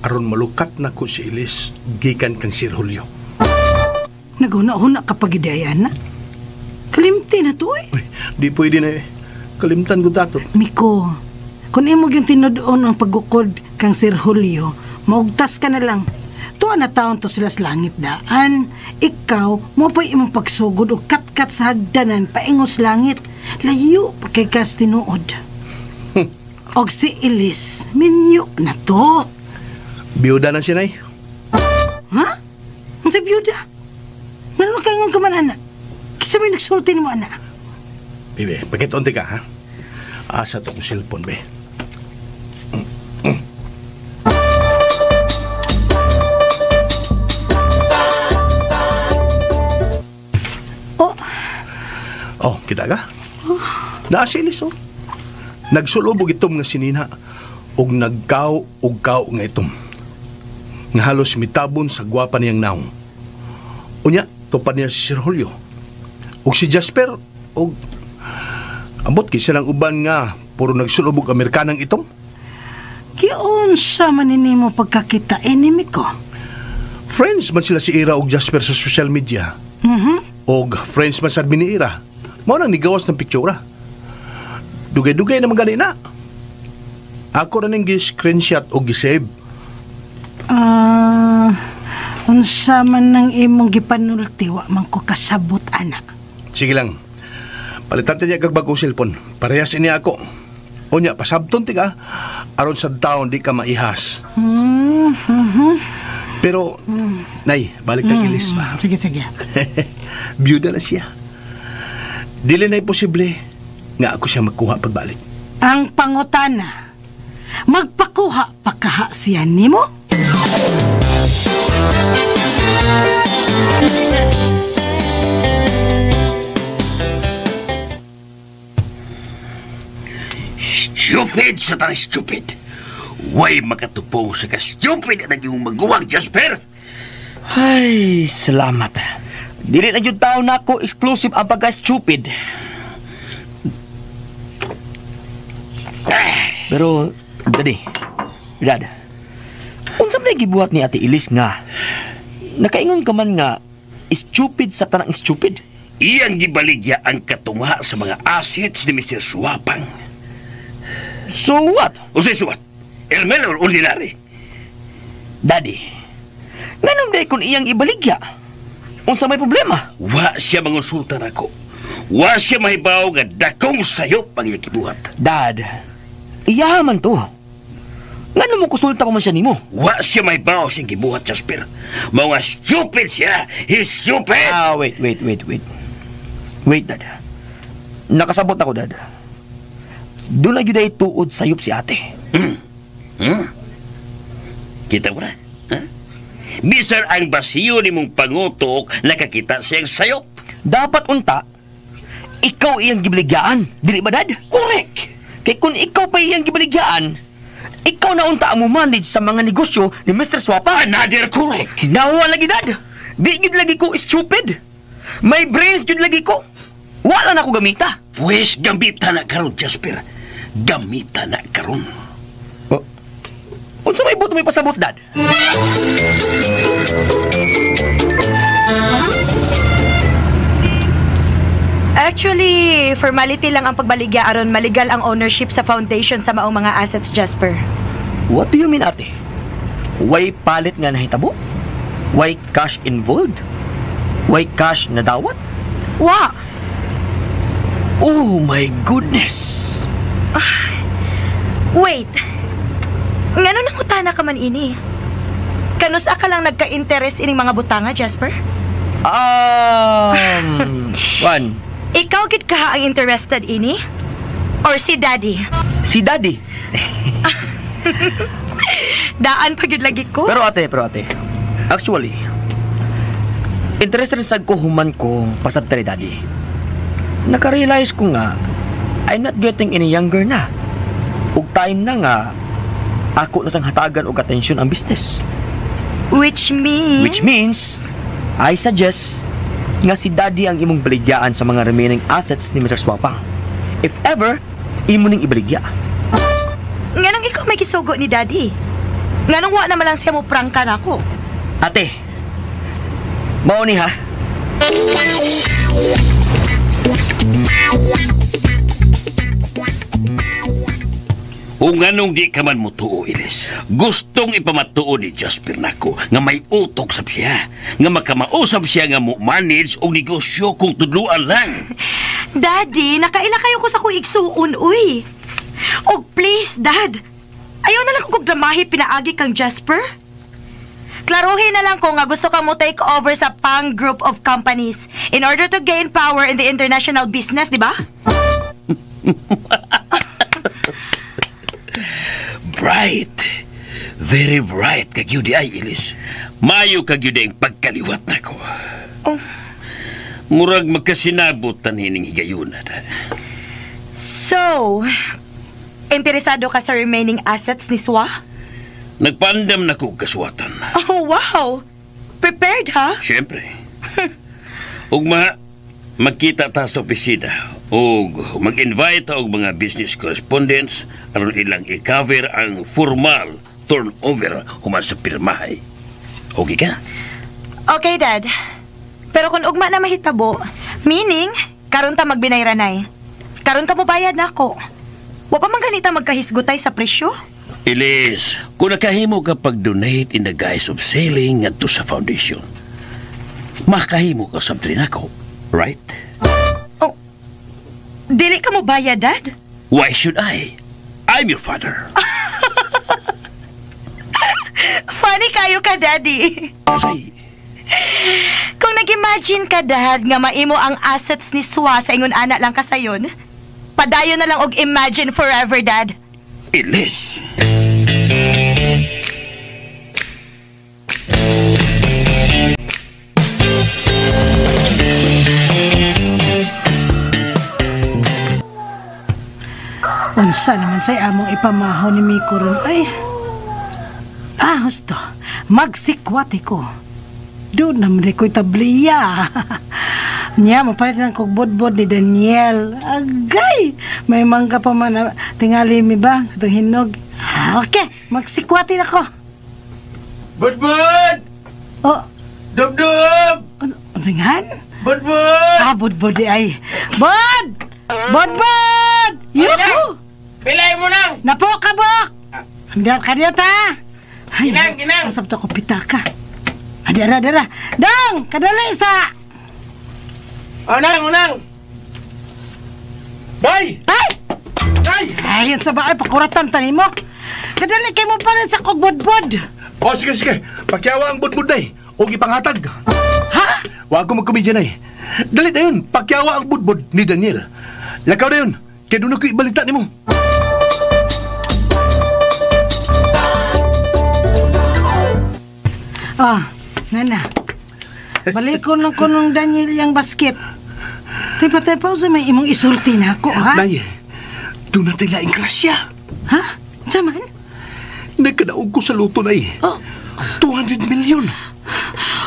Aron malukat na ko si Elise gikan kang Sir Julio. Naghuna-huna ka pag-ideyan na. Kalimti na to, eh. Uy, di pwede na eh. Kalimtan ko dato. Miko, kung imo yung tinud-on ang pagukod kang Sir Julio, maugtas ka na lang. Tuwa na taon to sila sa langit daan. Ikaw, mo pa'y imong pagsugod o katkat sa hagdanan paingos langit. Layo pa kay kas tinuod. Og si Elise, minyo na to. Biyuda na siya, Nay. Ha? Ang sa biyuda? Ano kaingon ka man, anak? Kisa may nagsulti ni mo, anak. Bebe, pakitonti ka, ha? Asa to kong cellphone, be. Oh. Oh, kita ka? Naa si Elise, oh. Nagsulubog itom nga sinina og nagkaw og kaw nga itom. Nga halos mitabon sa gwapa niyang naong. Unya, tupad niya si Sir Julio. Og si Jasper, og ambot kay silang uban nga puro nagsulubog Amerikanang itom. Giunsa man nimo pagkakita enemy ko? Friends man sila si Ira og Jasper sa social media. Og friends man sad ni Ira. Mao nang nigawas ng piktura. Dugay-dugay naman gani na. Ako ra ning gi-screenshot og gi-save. Unsa man nang imong gipanulti, wa man ko kasabot, anak. Sige lang. Palitan ta niya kag bagong cellphone. Parehas ini ako. Unya, pasabton ti ka. Aron sa taon di ka maihas. Pero, Nay, balik kang Elise ba? Sige, sige. Biyuda na siya. Dili na imposible nga ako siya magkuha pagbalik. Ang pangutana, magpakuha pakaha siya nimo? Stupid sa tanang stupid. Way makatupong sa ka-stupid na naging maguwang, Jasper. Ay, salamat. Dili na jud taon nako exclusive ang pagka-stupid. Pero, Daddy, Dad, unsa man gibuhat ni Ate Elise nga nakaingon ka man nga stupid sa tanang stupid? Iyang gibaligya ang katunga sa mga assets ni Mr. Swapang. So what? Unsay so what? Ermel or ordinary? Daddy, nganong day kung iyang ibaligya? Unsa may problema? Wa siya mangonsulta nako. Wa siya mahibaw nga dakong sayop ang iyang gibuhat. Dad, iya man to. Ngano mo konsulta pa man siya nimo? Wa siya mahibaw siyang gibuhat, Jasper. Mga stupid siya. He's stupid. Ah, wait. Wait, Dad. Nakasabot ako, Dad. Doon na yun ay tuod sayop si ate. Kita mo na? Huh? Bisan ang basiyo ni mong pangutok, nakakita siyang sayop. Dapat unta, ikaw iyang gibligyaan. Dili ba, Dad? Correct! Kay kung ikaw pa iyang gibligyaan, ikaw na unta ang manage sa mga negosyo ni Mr. Swapa. Another correct! Nawa lagi, Dad. Di yun lagi ko stupid. May brains yun lagi ko. Wala na ako gamita. Pwes, gamita na karon, Jasper. Gamita na karon. Oh. Unsa may buot may pasabot, Dad? Actually, formality lang ang pagbaligya aron maligal ang ownership sa foundation sa maong mga assets, Jasper. What do you mean, ate? Why palit nga nahitabo? Why cash involved? Why cash nadawat? Wa! Oh my goodness! Wait. Ngano nangutana ka man ini? Kanusa ka lang nagka-interest ining mga butanga, Jasper? One. Ikaw gid ka ang interested ini? Or si Daddy? Si Daddy. Daan pa gyud lagi ko. Pero ate, actually, interested sad ko human ko pasabta ni Daddy. Nakarealize ko nga, I'm not getting any younger na. Ug time na nga, ako na sang hatagan og atensyon ang business. Which means? Which means, I suggest nga si Daddy ang imong baligyaan sa mga remaining assets ni Mr. Swapang. If ever, imo ning ibaligya. Nganong ikaw may gisugo ni Daddy? Nganong wa naman lang siya mo prangka nako? Ate, mao ni ha? Kung anong di ka man mutuo, Ilis, gustong ipamatuo ni Jasper nako nga may utok sab siya, nga makamausap siya nga mo manage og negosyo kung tudluan lang. Daddy, nakaila kayo ko sa kong igsuon, uy. Og please, Dad, ayaw na lang kong dramahi pinaagi kang Jasper. Klaruhin na lang ko nga gusto ka mo take over sa Pang Group of Companies in order to gain power in the international business, di ba? Bright. Very bright kag yun di ay, Ilis. Mayo kag yun di ang pagkaliwat nako. Oh. Murag magkasinabot tanhining higayuna. So, interesado ka sa remaining assets ni Swa? Nagpaandam na ko kasuwatan. Oh, wow! Prepared, ha? Siyempre. Ugma, magkita ta sa opisina og mag-invite og mga business correspondents aron ilang i-cover ang formal turnover human sa pirmahay. Okay ka? Okay, Dad. Pero kung ugma na mahitabo, meaning, karon ta magbinayranay. Karon ka mobayad na ako. Wa pa man ganita magkahisgutay sa presyo? Ilis, kung nakahimo ka pag-donate in the guise of selling ngadto sa foundation, makahimo ka sa nako, right? Oh, dili ka mo bayad, Dad? Why should I? I'm your father. Funny kayo ka, Daddy. Say. Kung nag-imagine ka, Dad, nga maimo ang assets ni Swa sa ingon ana lang kasayon, padayon na lang og imagine forever, Dad. Ilis! Unsa naman say among ipamahaw ni Miko ron. Ay, husto. Magsikwate ko. Doon naman ko'y tabliya. Niya, mapalit ng kugbodbod ni Daniel. Agay! May mangga pa man. Tingali mi ba? Itong hinog. Okay, magsikwatin ako. Budbud! Oh. Dubdub! Unsingan? Budbud! Ah, budbud di ay. Bud! Budbud! Yuhu! Pilay mo lang! Napok-kabok! Andiyan ka diya ta! Ay, Ginang, ginang! Asap to ko pitaka. Adara, adara. Dong! Kadali sa! Unang, unang! Bay! Ay! Ay! Ayun sa baay, pakuratan tani mo. Kadali kay mo pa rin sa kogbudbud. O, sige, sige. Pakyawa ang budbud na eh. O ipanghatag. Ha? Huwag ko magkomedya na eh. Dali na yun. Pakyawa ang budbud ni Daniel. Lakaw na yun. Kaya doon ako ibalita ni mo. Ah, nana. Balikon lang ko nung Daniel yung basket. Tepa-tepa, usa may imong isulti na ako, ha? Nay, doon natin laing grasya. Ha? Saman? Nagkadaog ko sa luto, Nay. Oh. 200 million.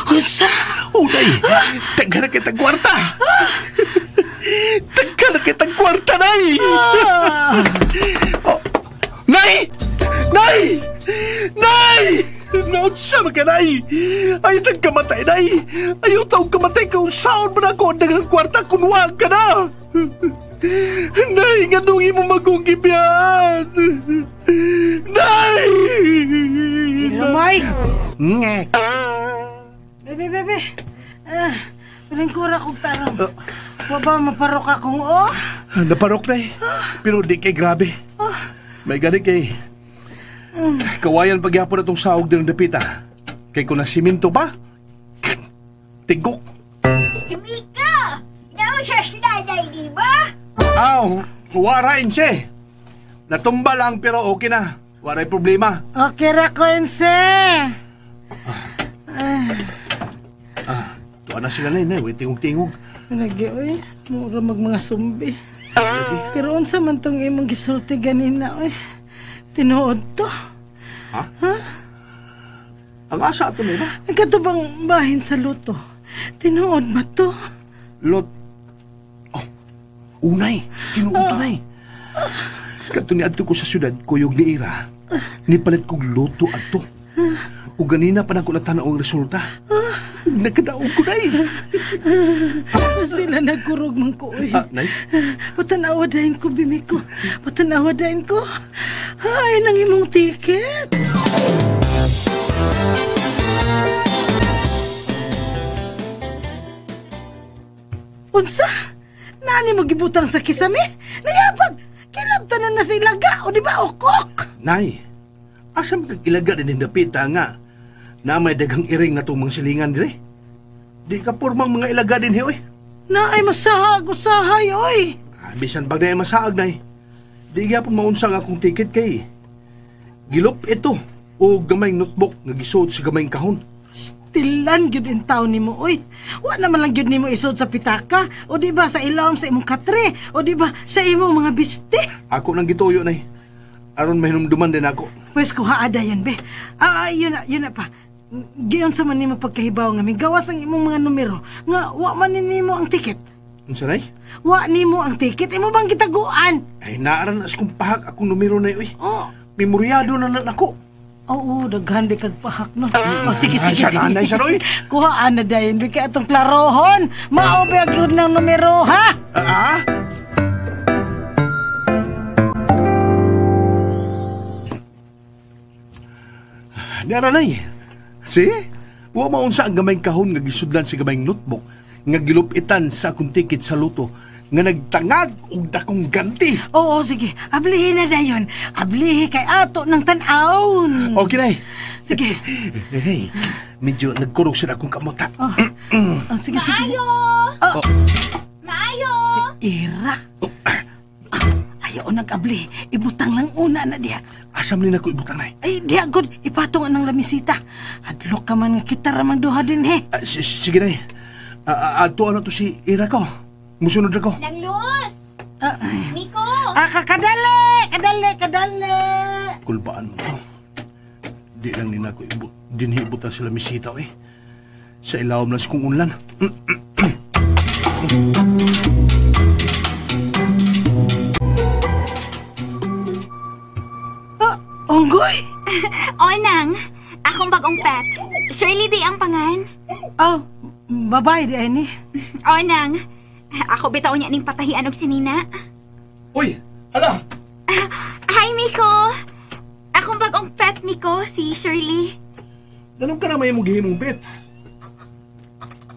Unsa? Oh, Nay. Tagka na kitang kwarta. Tagka na kitang kwarta, Nay. Oh. Nay! Nay! Nay! Naunsa man ka, Nay! Ayaw tang kamatay, Nay! Ayaw taong kamatay ka! Unsaon man ako ang daghang kwarta kung wag ka na! Nay, nganong imo magugibyan? Nay! Lumay! Nga. Bebe, bebe. Ah, piling kura kong tarong. Wa ba maparok akong oh? Naparok, Nay. Pero di kay grabe. Oh, May gani kay kawayan pagyapon atong saog din ng dapita. Kay kung nasiminto pa, tigok. Mika! Nausa si nanay, di ba? Aw, warain siya. Natumba lang pero okay na. Waray problema. Okay ra ko, Ense. Tuwa na sila na yun eh. Tingog-tingog. Lagi, oy. Mura mag mga sumbi. Pero unsa man tong imong gisulti ganina, oy. Tinuod to. Ha? Ha? Ang asa ato na ba? Ang katubang bahin sa luto. Tinuod ba to? Lot. Oh, unay. Tinuod to, nay. Kadto ni adto ko sa syudad, kuyog ni Ira. Nipalit kog luto adto. Ug ganina pa nako natanaw ang resulta. Nagkadaog ko, nay. Sila nagkurog man ko, oy. Nay? Patanawa dahin ko, Bimiko. Patanawa dahin ko. Ay, nang imong ticket. Unsa? Nani mo gibutang sa kisame? Nayabag! Kilabtanan na sa ilaga, o di ba, okok? Nay, asa man kag ilaga din dapita nga na may daghang iring na itong mga silingan dire? Di ka pormang mga ilaga din, oy. Na ay masahag, usahay, oy. Bisan pag na ay masaag, nay. Di gyapon maunsang akong ticket kay gilop ito o gamayng notebook nga gisuot sa gamayng kahon. Stilan gyud in taon nimo, oy. Wa naman lang gyud nimo isuot sa pitaka o di ba sa ilawom sa imong katre o di ba sa imong mga biste. Ako nang gituyo, nay. Aron mahinumduman din ako. Pwes kuha dayon be. Yun na pa. Giyon sa man nimo pagkahibaw nga migawas ang imong mga numero nga wa man nimo ang ticket. Unsa, nay? Wa nimo ang ticket, imo bang gitaguan? Ay naaran as kung pahak akong numero nay, oy. Oh. Memoryado na nako. Oo, daghan di kag pahak no. Oh, sige. Nanay, sa roy. Kuhaan na dayon bi kay atong klarohon. Mao ba gyud ng numero, ha? Ah? Nara nay. See? Wa maunsa ang gamayng kahon nga gisudlan sa gamayng notebook nga gilupitan sa akong ticket sa luto nga nagtangag og dakong ganti. Oo, sige. Ablihi na dayon. Ablihi kay ato ng tan-awon. Okay, nay. Sige. Hey, medyo nagkurog sa akong kamota. Oh. Oh, sige, sige. Maayo! Oh. Maayo! Si Ira. Oh. Ayaw nag-abli. Ibutang lang una na diha. Asam ni nako ibutang, nay? Ay, diha, good. Ipatong anang lamisita. Hadlok ka man kita ramang duha din, he. Sige, nay. Ato ano to si Ira ko. Musunod ako. Nang Luz! Miko! Kadali! Kadali! Kadali! Kulbaan mo to. Di lang ni nako dinhibutan sila misita, eh. Sa ilawom lang kung unlan. Unggoy! Onang, akong bagong pet. Shirley di ang pangan. Oh, babae di ay ni. Onang, ako bitaw niya ning patahian og sinina. Uy, hala! Hi, Miko! Akong bagong pet, Miko, si Shirley. Ganun ka na may mong gihimong pet.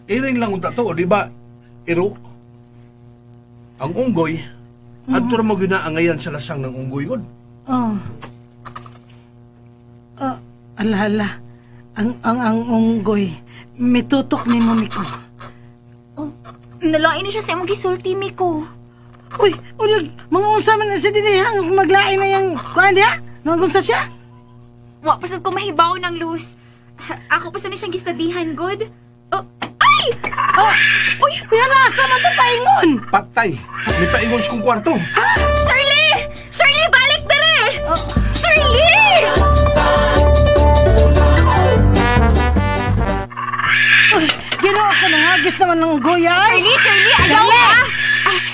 Iring lang unta to, di ba? Iro. Ang unggoy, adto ra mo ginaangayan sa lasang ng unggoy gud. Oh. Ala, ala. Ang unggoy. Mitutok ni mo, Miko. Oh, nalain ni siya sa imong gisulti, Miko. Uy, ulag, mga unsa man na siya din ang maglain na yung kuan diha? Nung unsa siya? Wa pa sad ko mahibaw ng Luz. Ako pa sa ni siyang gistadihan, good. Oh, ay! Oh, uy, kuya, nasa man to paingon? Patay. May paingon sa kong kwarto. Ha? Shirley! Shirley, balik dere! Oh. Shirley! Uy, Ginoo ko nangagis naman ng guya. Shirley, Shirley, ayaw ka!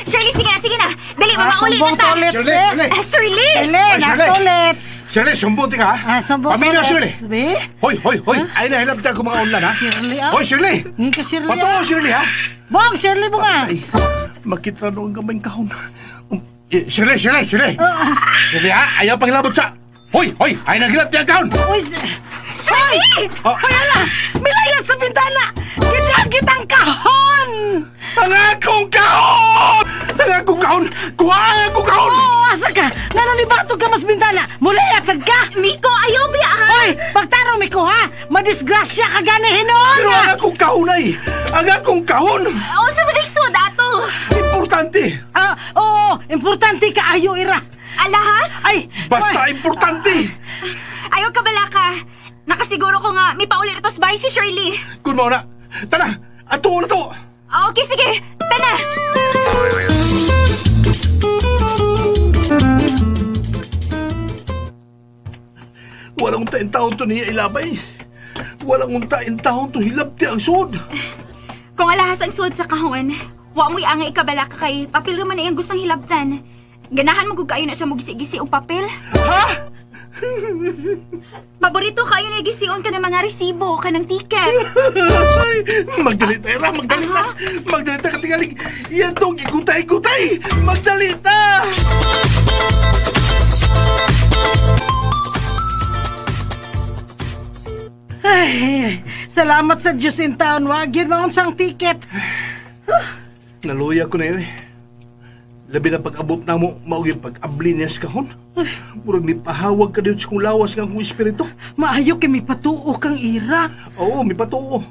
Shirley, sige na, sige na. Dali, mamauli na ta. Shirley, Shirley. Shirley! Shirley, nasa toilets. Shirley, sumbong ka, ha? Sumbong Pamilya, toilets. Shirley. Hoy, hoy, hoy. Ay, nahilabtan ko mga online, ha? Shirley, ah. Hoy, Shirley. Ngayon ka, Shirley, Patuo, Shirley, ha? Bong, Shirley, bong, ah. Ay, makitra noong gamayng kahon. Shirley, Shirley, Shirley. Shirley, ha? Ayaw panglabot sa... Hoy, hoy, ay nahilabtan ang kahon. Uy, Shirley! Hoy, ala! Milayat sa bintana! Gidagit ang kahon! Ang akong kahon! Ang akong kahon! Kuha ang akong kahon! Oo, asa ka? Nga nung Kung ibato ka mas bintana, mulayat sad ka! Miko, ayaw biya ha! Oy, pagtarong Miko ha! Madisgrasya ka gani hinuon! Pero ang akong kahon ay! Ang akong kahon! O, sa mga sud ato! Importante! Ah, oo, importante ka ayo ira! Alahas? Ay! Basta importante! Ayaw ka balaka! Nakasiguro ko nga, may pauli rito sa bahay si Shirley. Kun mo na! Tara! Ato na to! Okay, sige! Tana! Walang unta taon to niya ilabay. Walang unta taon to hilabti ang sud. Kung alahas ang sud sa kahon, wa mo'y angay ikabalaka kay papel raman na iyang gustong hilabtan. Ganahan mo kayo na siya mugisi-gisi og papel. Ha? Paborito kayo na gision ka ng mga resibo, ka ng ticket. Ay, magdalita, Era, magdalita. Magdalita ka tingaling. Yan tong gigutay-gutay. Magdalita! Ay, salamat sa Diyos in town. Wag yun maunsang ticket. Naluya ko na yun eh. Labi na pag-abot na mo, mao gyud pag-abli niya sa kahon. Murag ni pahawag ka dito sa kong lawas nga akong espiritu. Maayo kay mipatuo kang ira. Oo, mipatuo.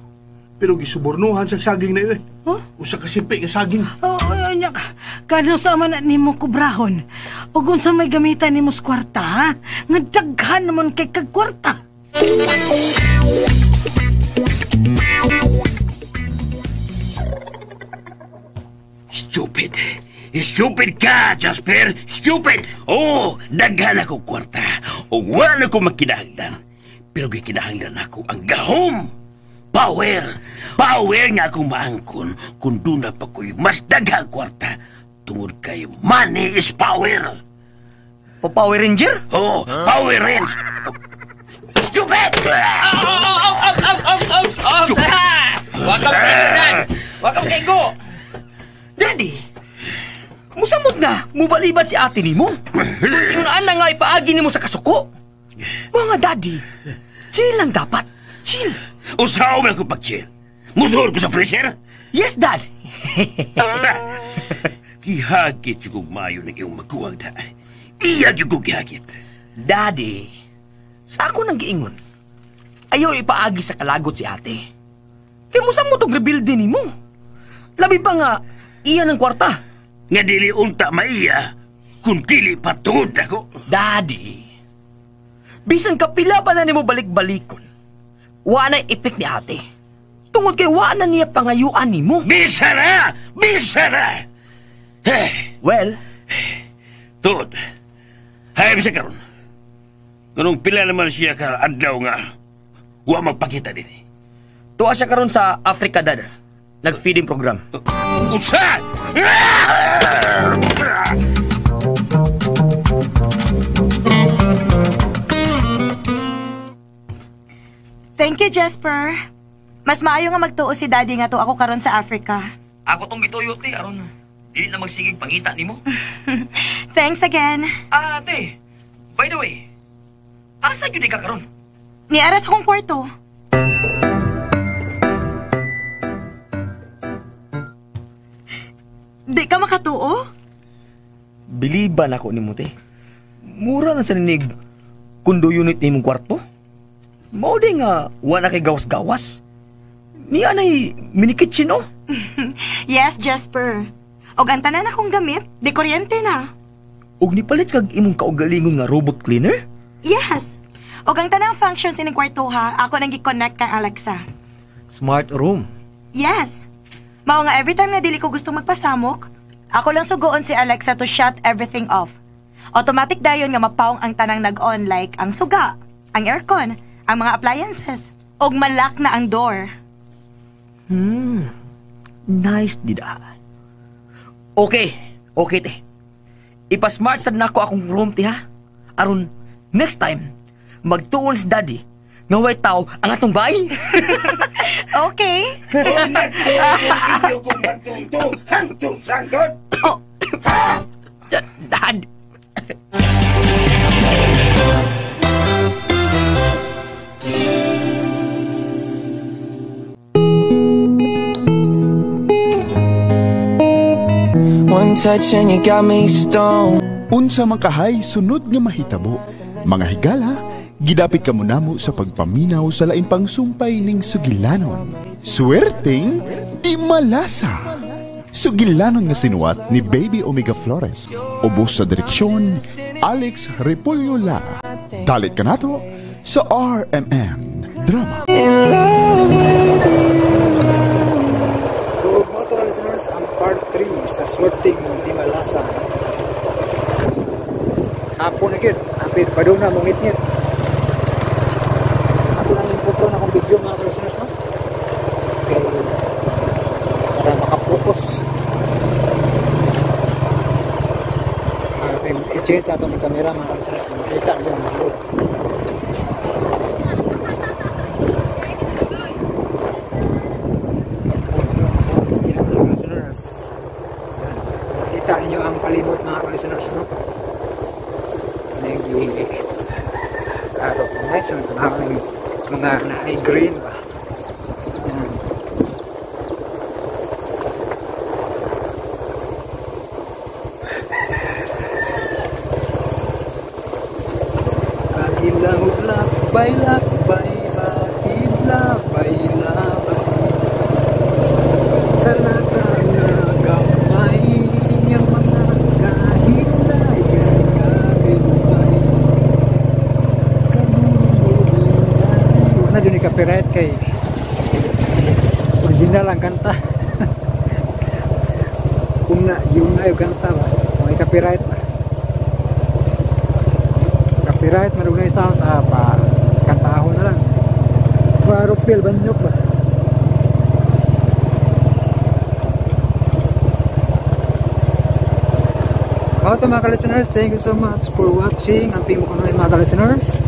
Pero gisubornuhan sa saging na yun eh. Huh? Usa ka sipi nga saging. Oo, oh, nya. Kano sa man na nimo kubrahon? Ug unsa may gamitan nimo sa kwarta, ha? Nga daghan naman kay kag kwarta. Stupid! Stupid ka, Jasper! Stupid! Oo, daghan ako kwarta. O wala ko makinahanglan. Pero gikinahanglan ako ang gahom. Power! Power nga akong maangkon kung doon na pa ko'y mas daghang kwarta. Tungod kay money is power. Pa-Power Ranger? Oo, huh? Power Ranger! Stupid! Stupid! Welcome kay Welcome kay Go! Daddy! Musamot na, mubalibat si ate nimo. Ingunaan na nga ipaagi nimo sa kasuko. Mga daddy, chill lang dapat. Chill. Usaw man ako pag-chill. Musuhol ko sa freezer? Yes, dad. Gihagit yung mayo ng iyong maguwang da. Iyag yung gihagit. Daddy, sa ako nang giingon, ayaw ipaagi sa kalagot si ate. Kaya musamot og rebuild din nimo. Labi pa nga, iya ng kwarta. Nga dili unta maiya, kung dili patungod ako. Daddy, bisan kapila pa na nimo balik-balikon, wa na epek ni ate. Tungod kay wa na niya pangayuan nimo. Bisara! Bisara! Well, tuod, hayop siya karon. Ganong pila naman siya ka adlaw nga, wa magpakita din. Tuwa siya karon sa Africa, Dad. Nag-feeding program. Unsa! Thank you, Jasper. Mas maayo nga magtuo si Daddy nga to ako karon sa Africa. Ako tong gituyo, te. Aron, dili na magsigig pangita nimo. Thanks again. Ah, te. By the way, asa gyud ka karon? Niara sa kong kwarto. Di ka makatuo? Biliban ako nimo, te. Mura na sa ninig kundo unit nimong kwarto. Mao di nga wala kay gawas-gawas. Niya nay mini kitchen, oh. Yes, Jasper. Og ang tanan akong gamit, di kuryente na. Og nipalit kag imong kaugalingon nga robot cleaner? Yes. Og ang tanang functions ining kwarto ha, ako nang gi-connect kang Alexa. Smart room. Yes. Mao nga every time nga dili ko gustong magpasamok, ako lang sugoon si Alexa to shut everything off. Automatic dayon nga mapaong ang tanang nag-on like ang suga, ang aircon, ang mga appliances, og malak na ang door. Nice dida. Okay, okay te. Ipa-smart sad nako akong room te ha. Aron next time magtuon si Daddy nga way tao ang atong bahay. Okay. Dad. One touch and you got me stoned. Unsa man kahay sunod nga mahitabo, mga higala, gidapit kamo namo sa pagpaminaw sa lain pang sumpay ning sugilanon. Swerteng di malasa. Sugilanon nga sinuwat ni Baby Omega Flores. Ubos sa direksyon, Alex Repolyo Lara. Dalit ka nato sa RMN Drama. In love with you. Ug mao to, listeners, ang part 3 sa Swerteng Di Malasa. Hapon na gyud, apit padung na mongit-ngit. Ako lang yung photo na akong video, mga listeners, no? Okay. Para makapokus. I-change na itong camera, mga listeners. Makita mo ang load. Yan, mga listeners. Yan. Makita ninyo ang palibot, mga listeners, no? Nice ang mga naay green ba. Yan. Kagilang lakbay lakbay bakit labay labay sa lata na gamay niyang mga kahilayan kapitbay. Na dyan ni copyright kay original ang kanta. Kung na yung na yung kanta ba may copyright ba, copyright marugnay sound sa pa kantahon na lang parupil banyok ba. Mao to, mga ka-listeners, thank you so much for watching. Ang pimo ko na mga ka-listeners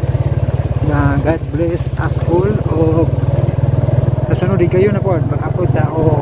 na God bless us all, o sa sunod din kayo na po mag-upload ta o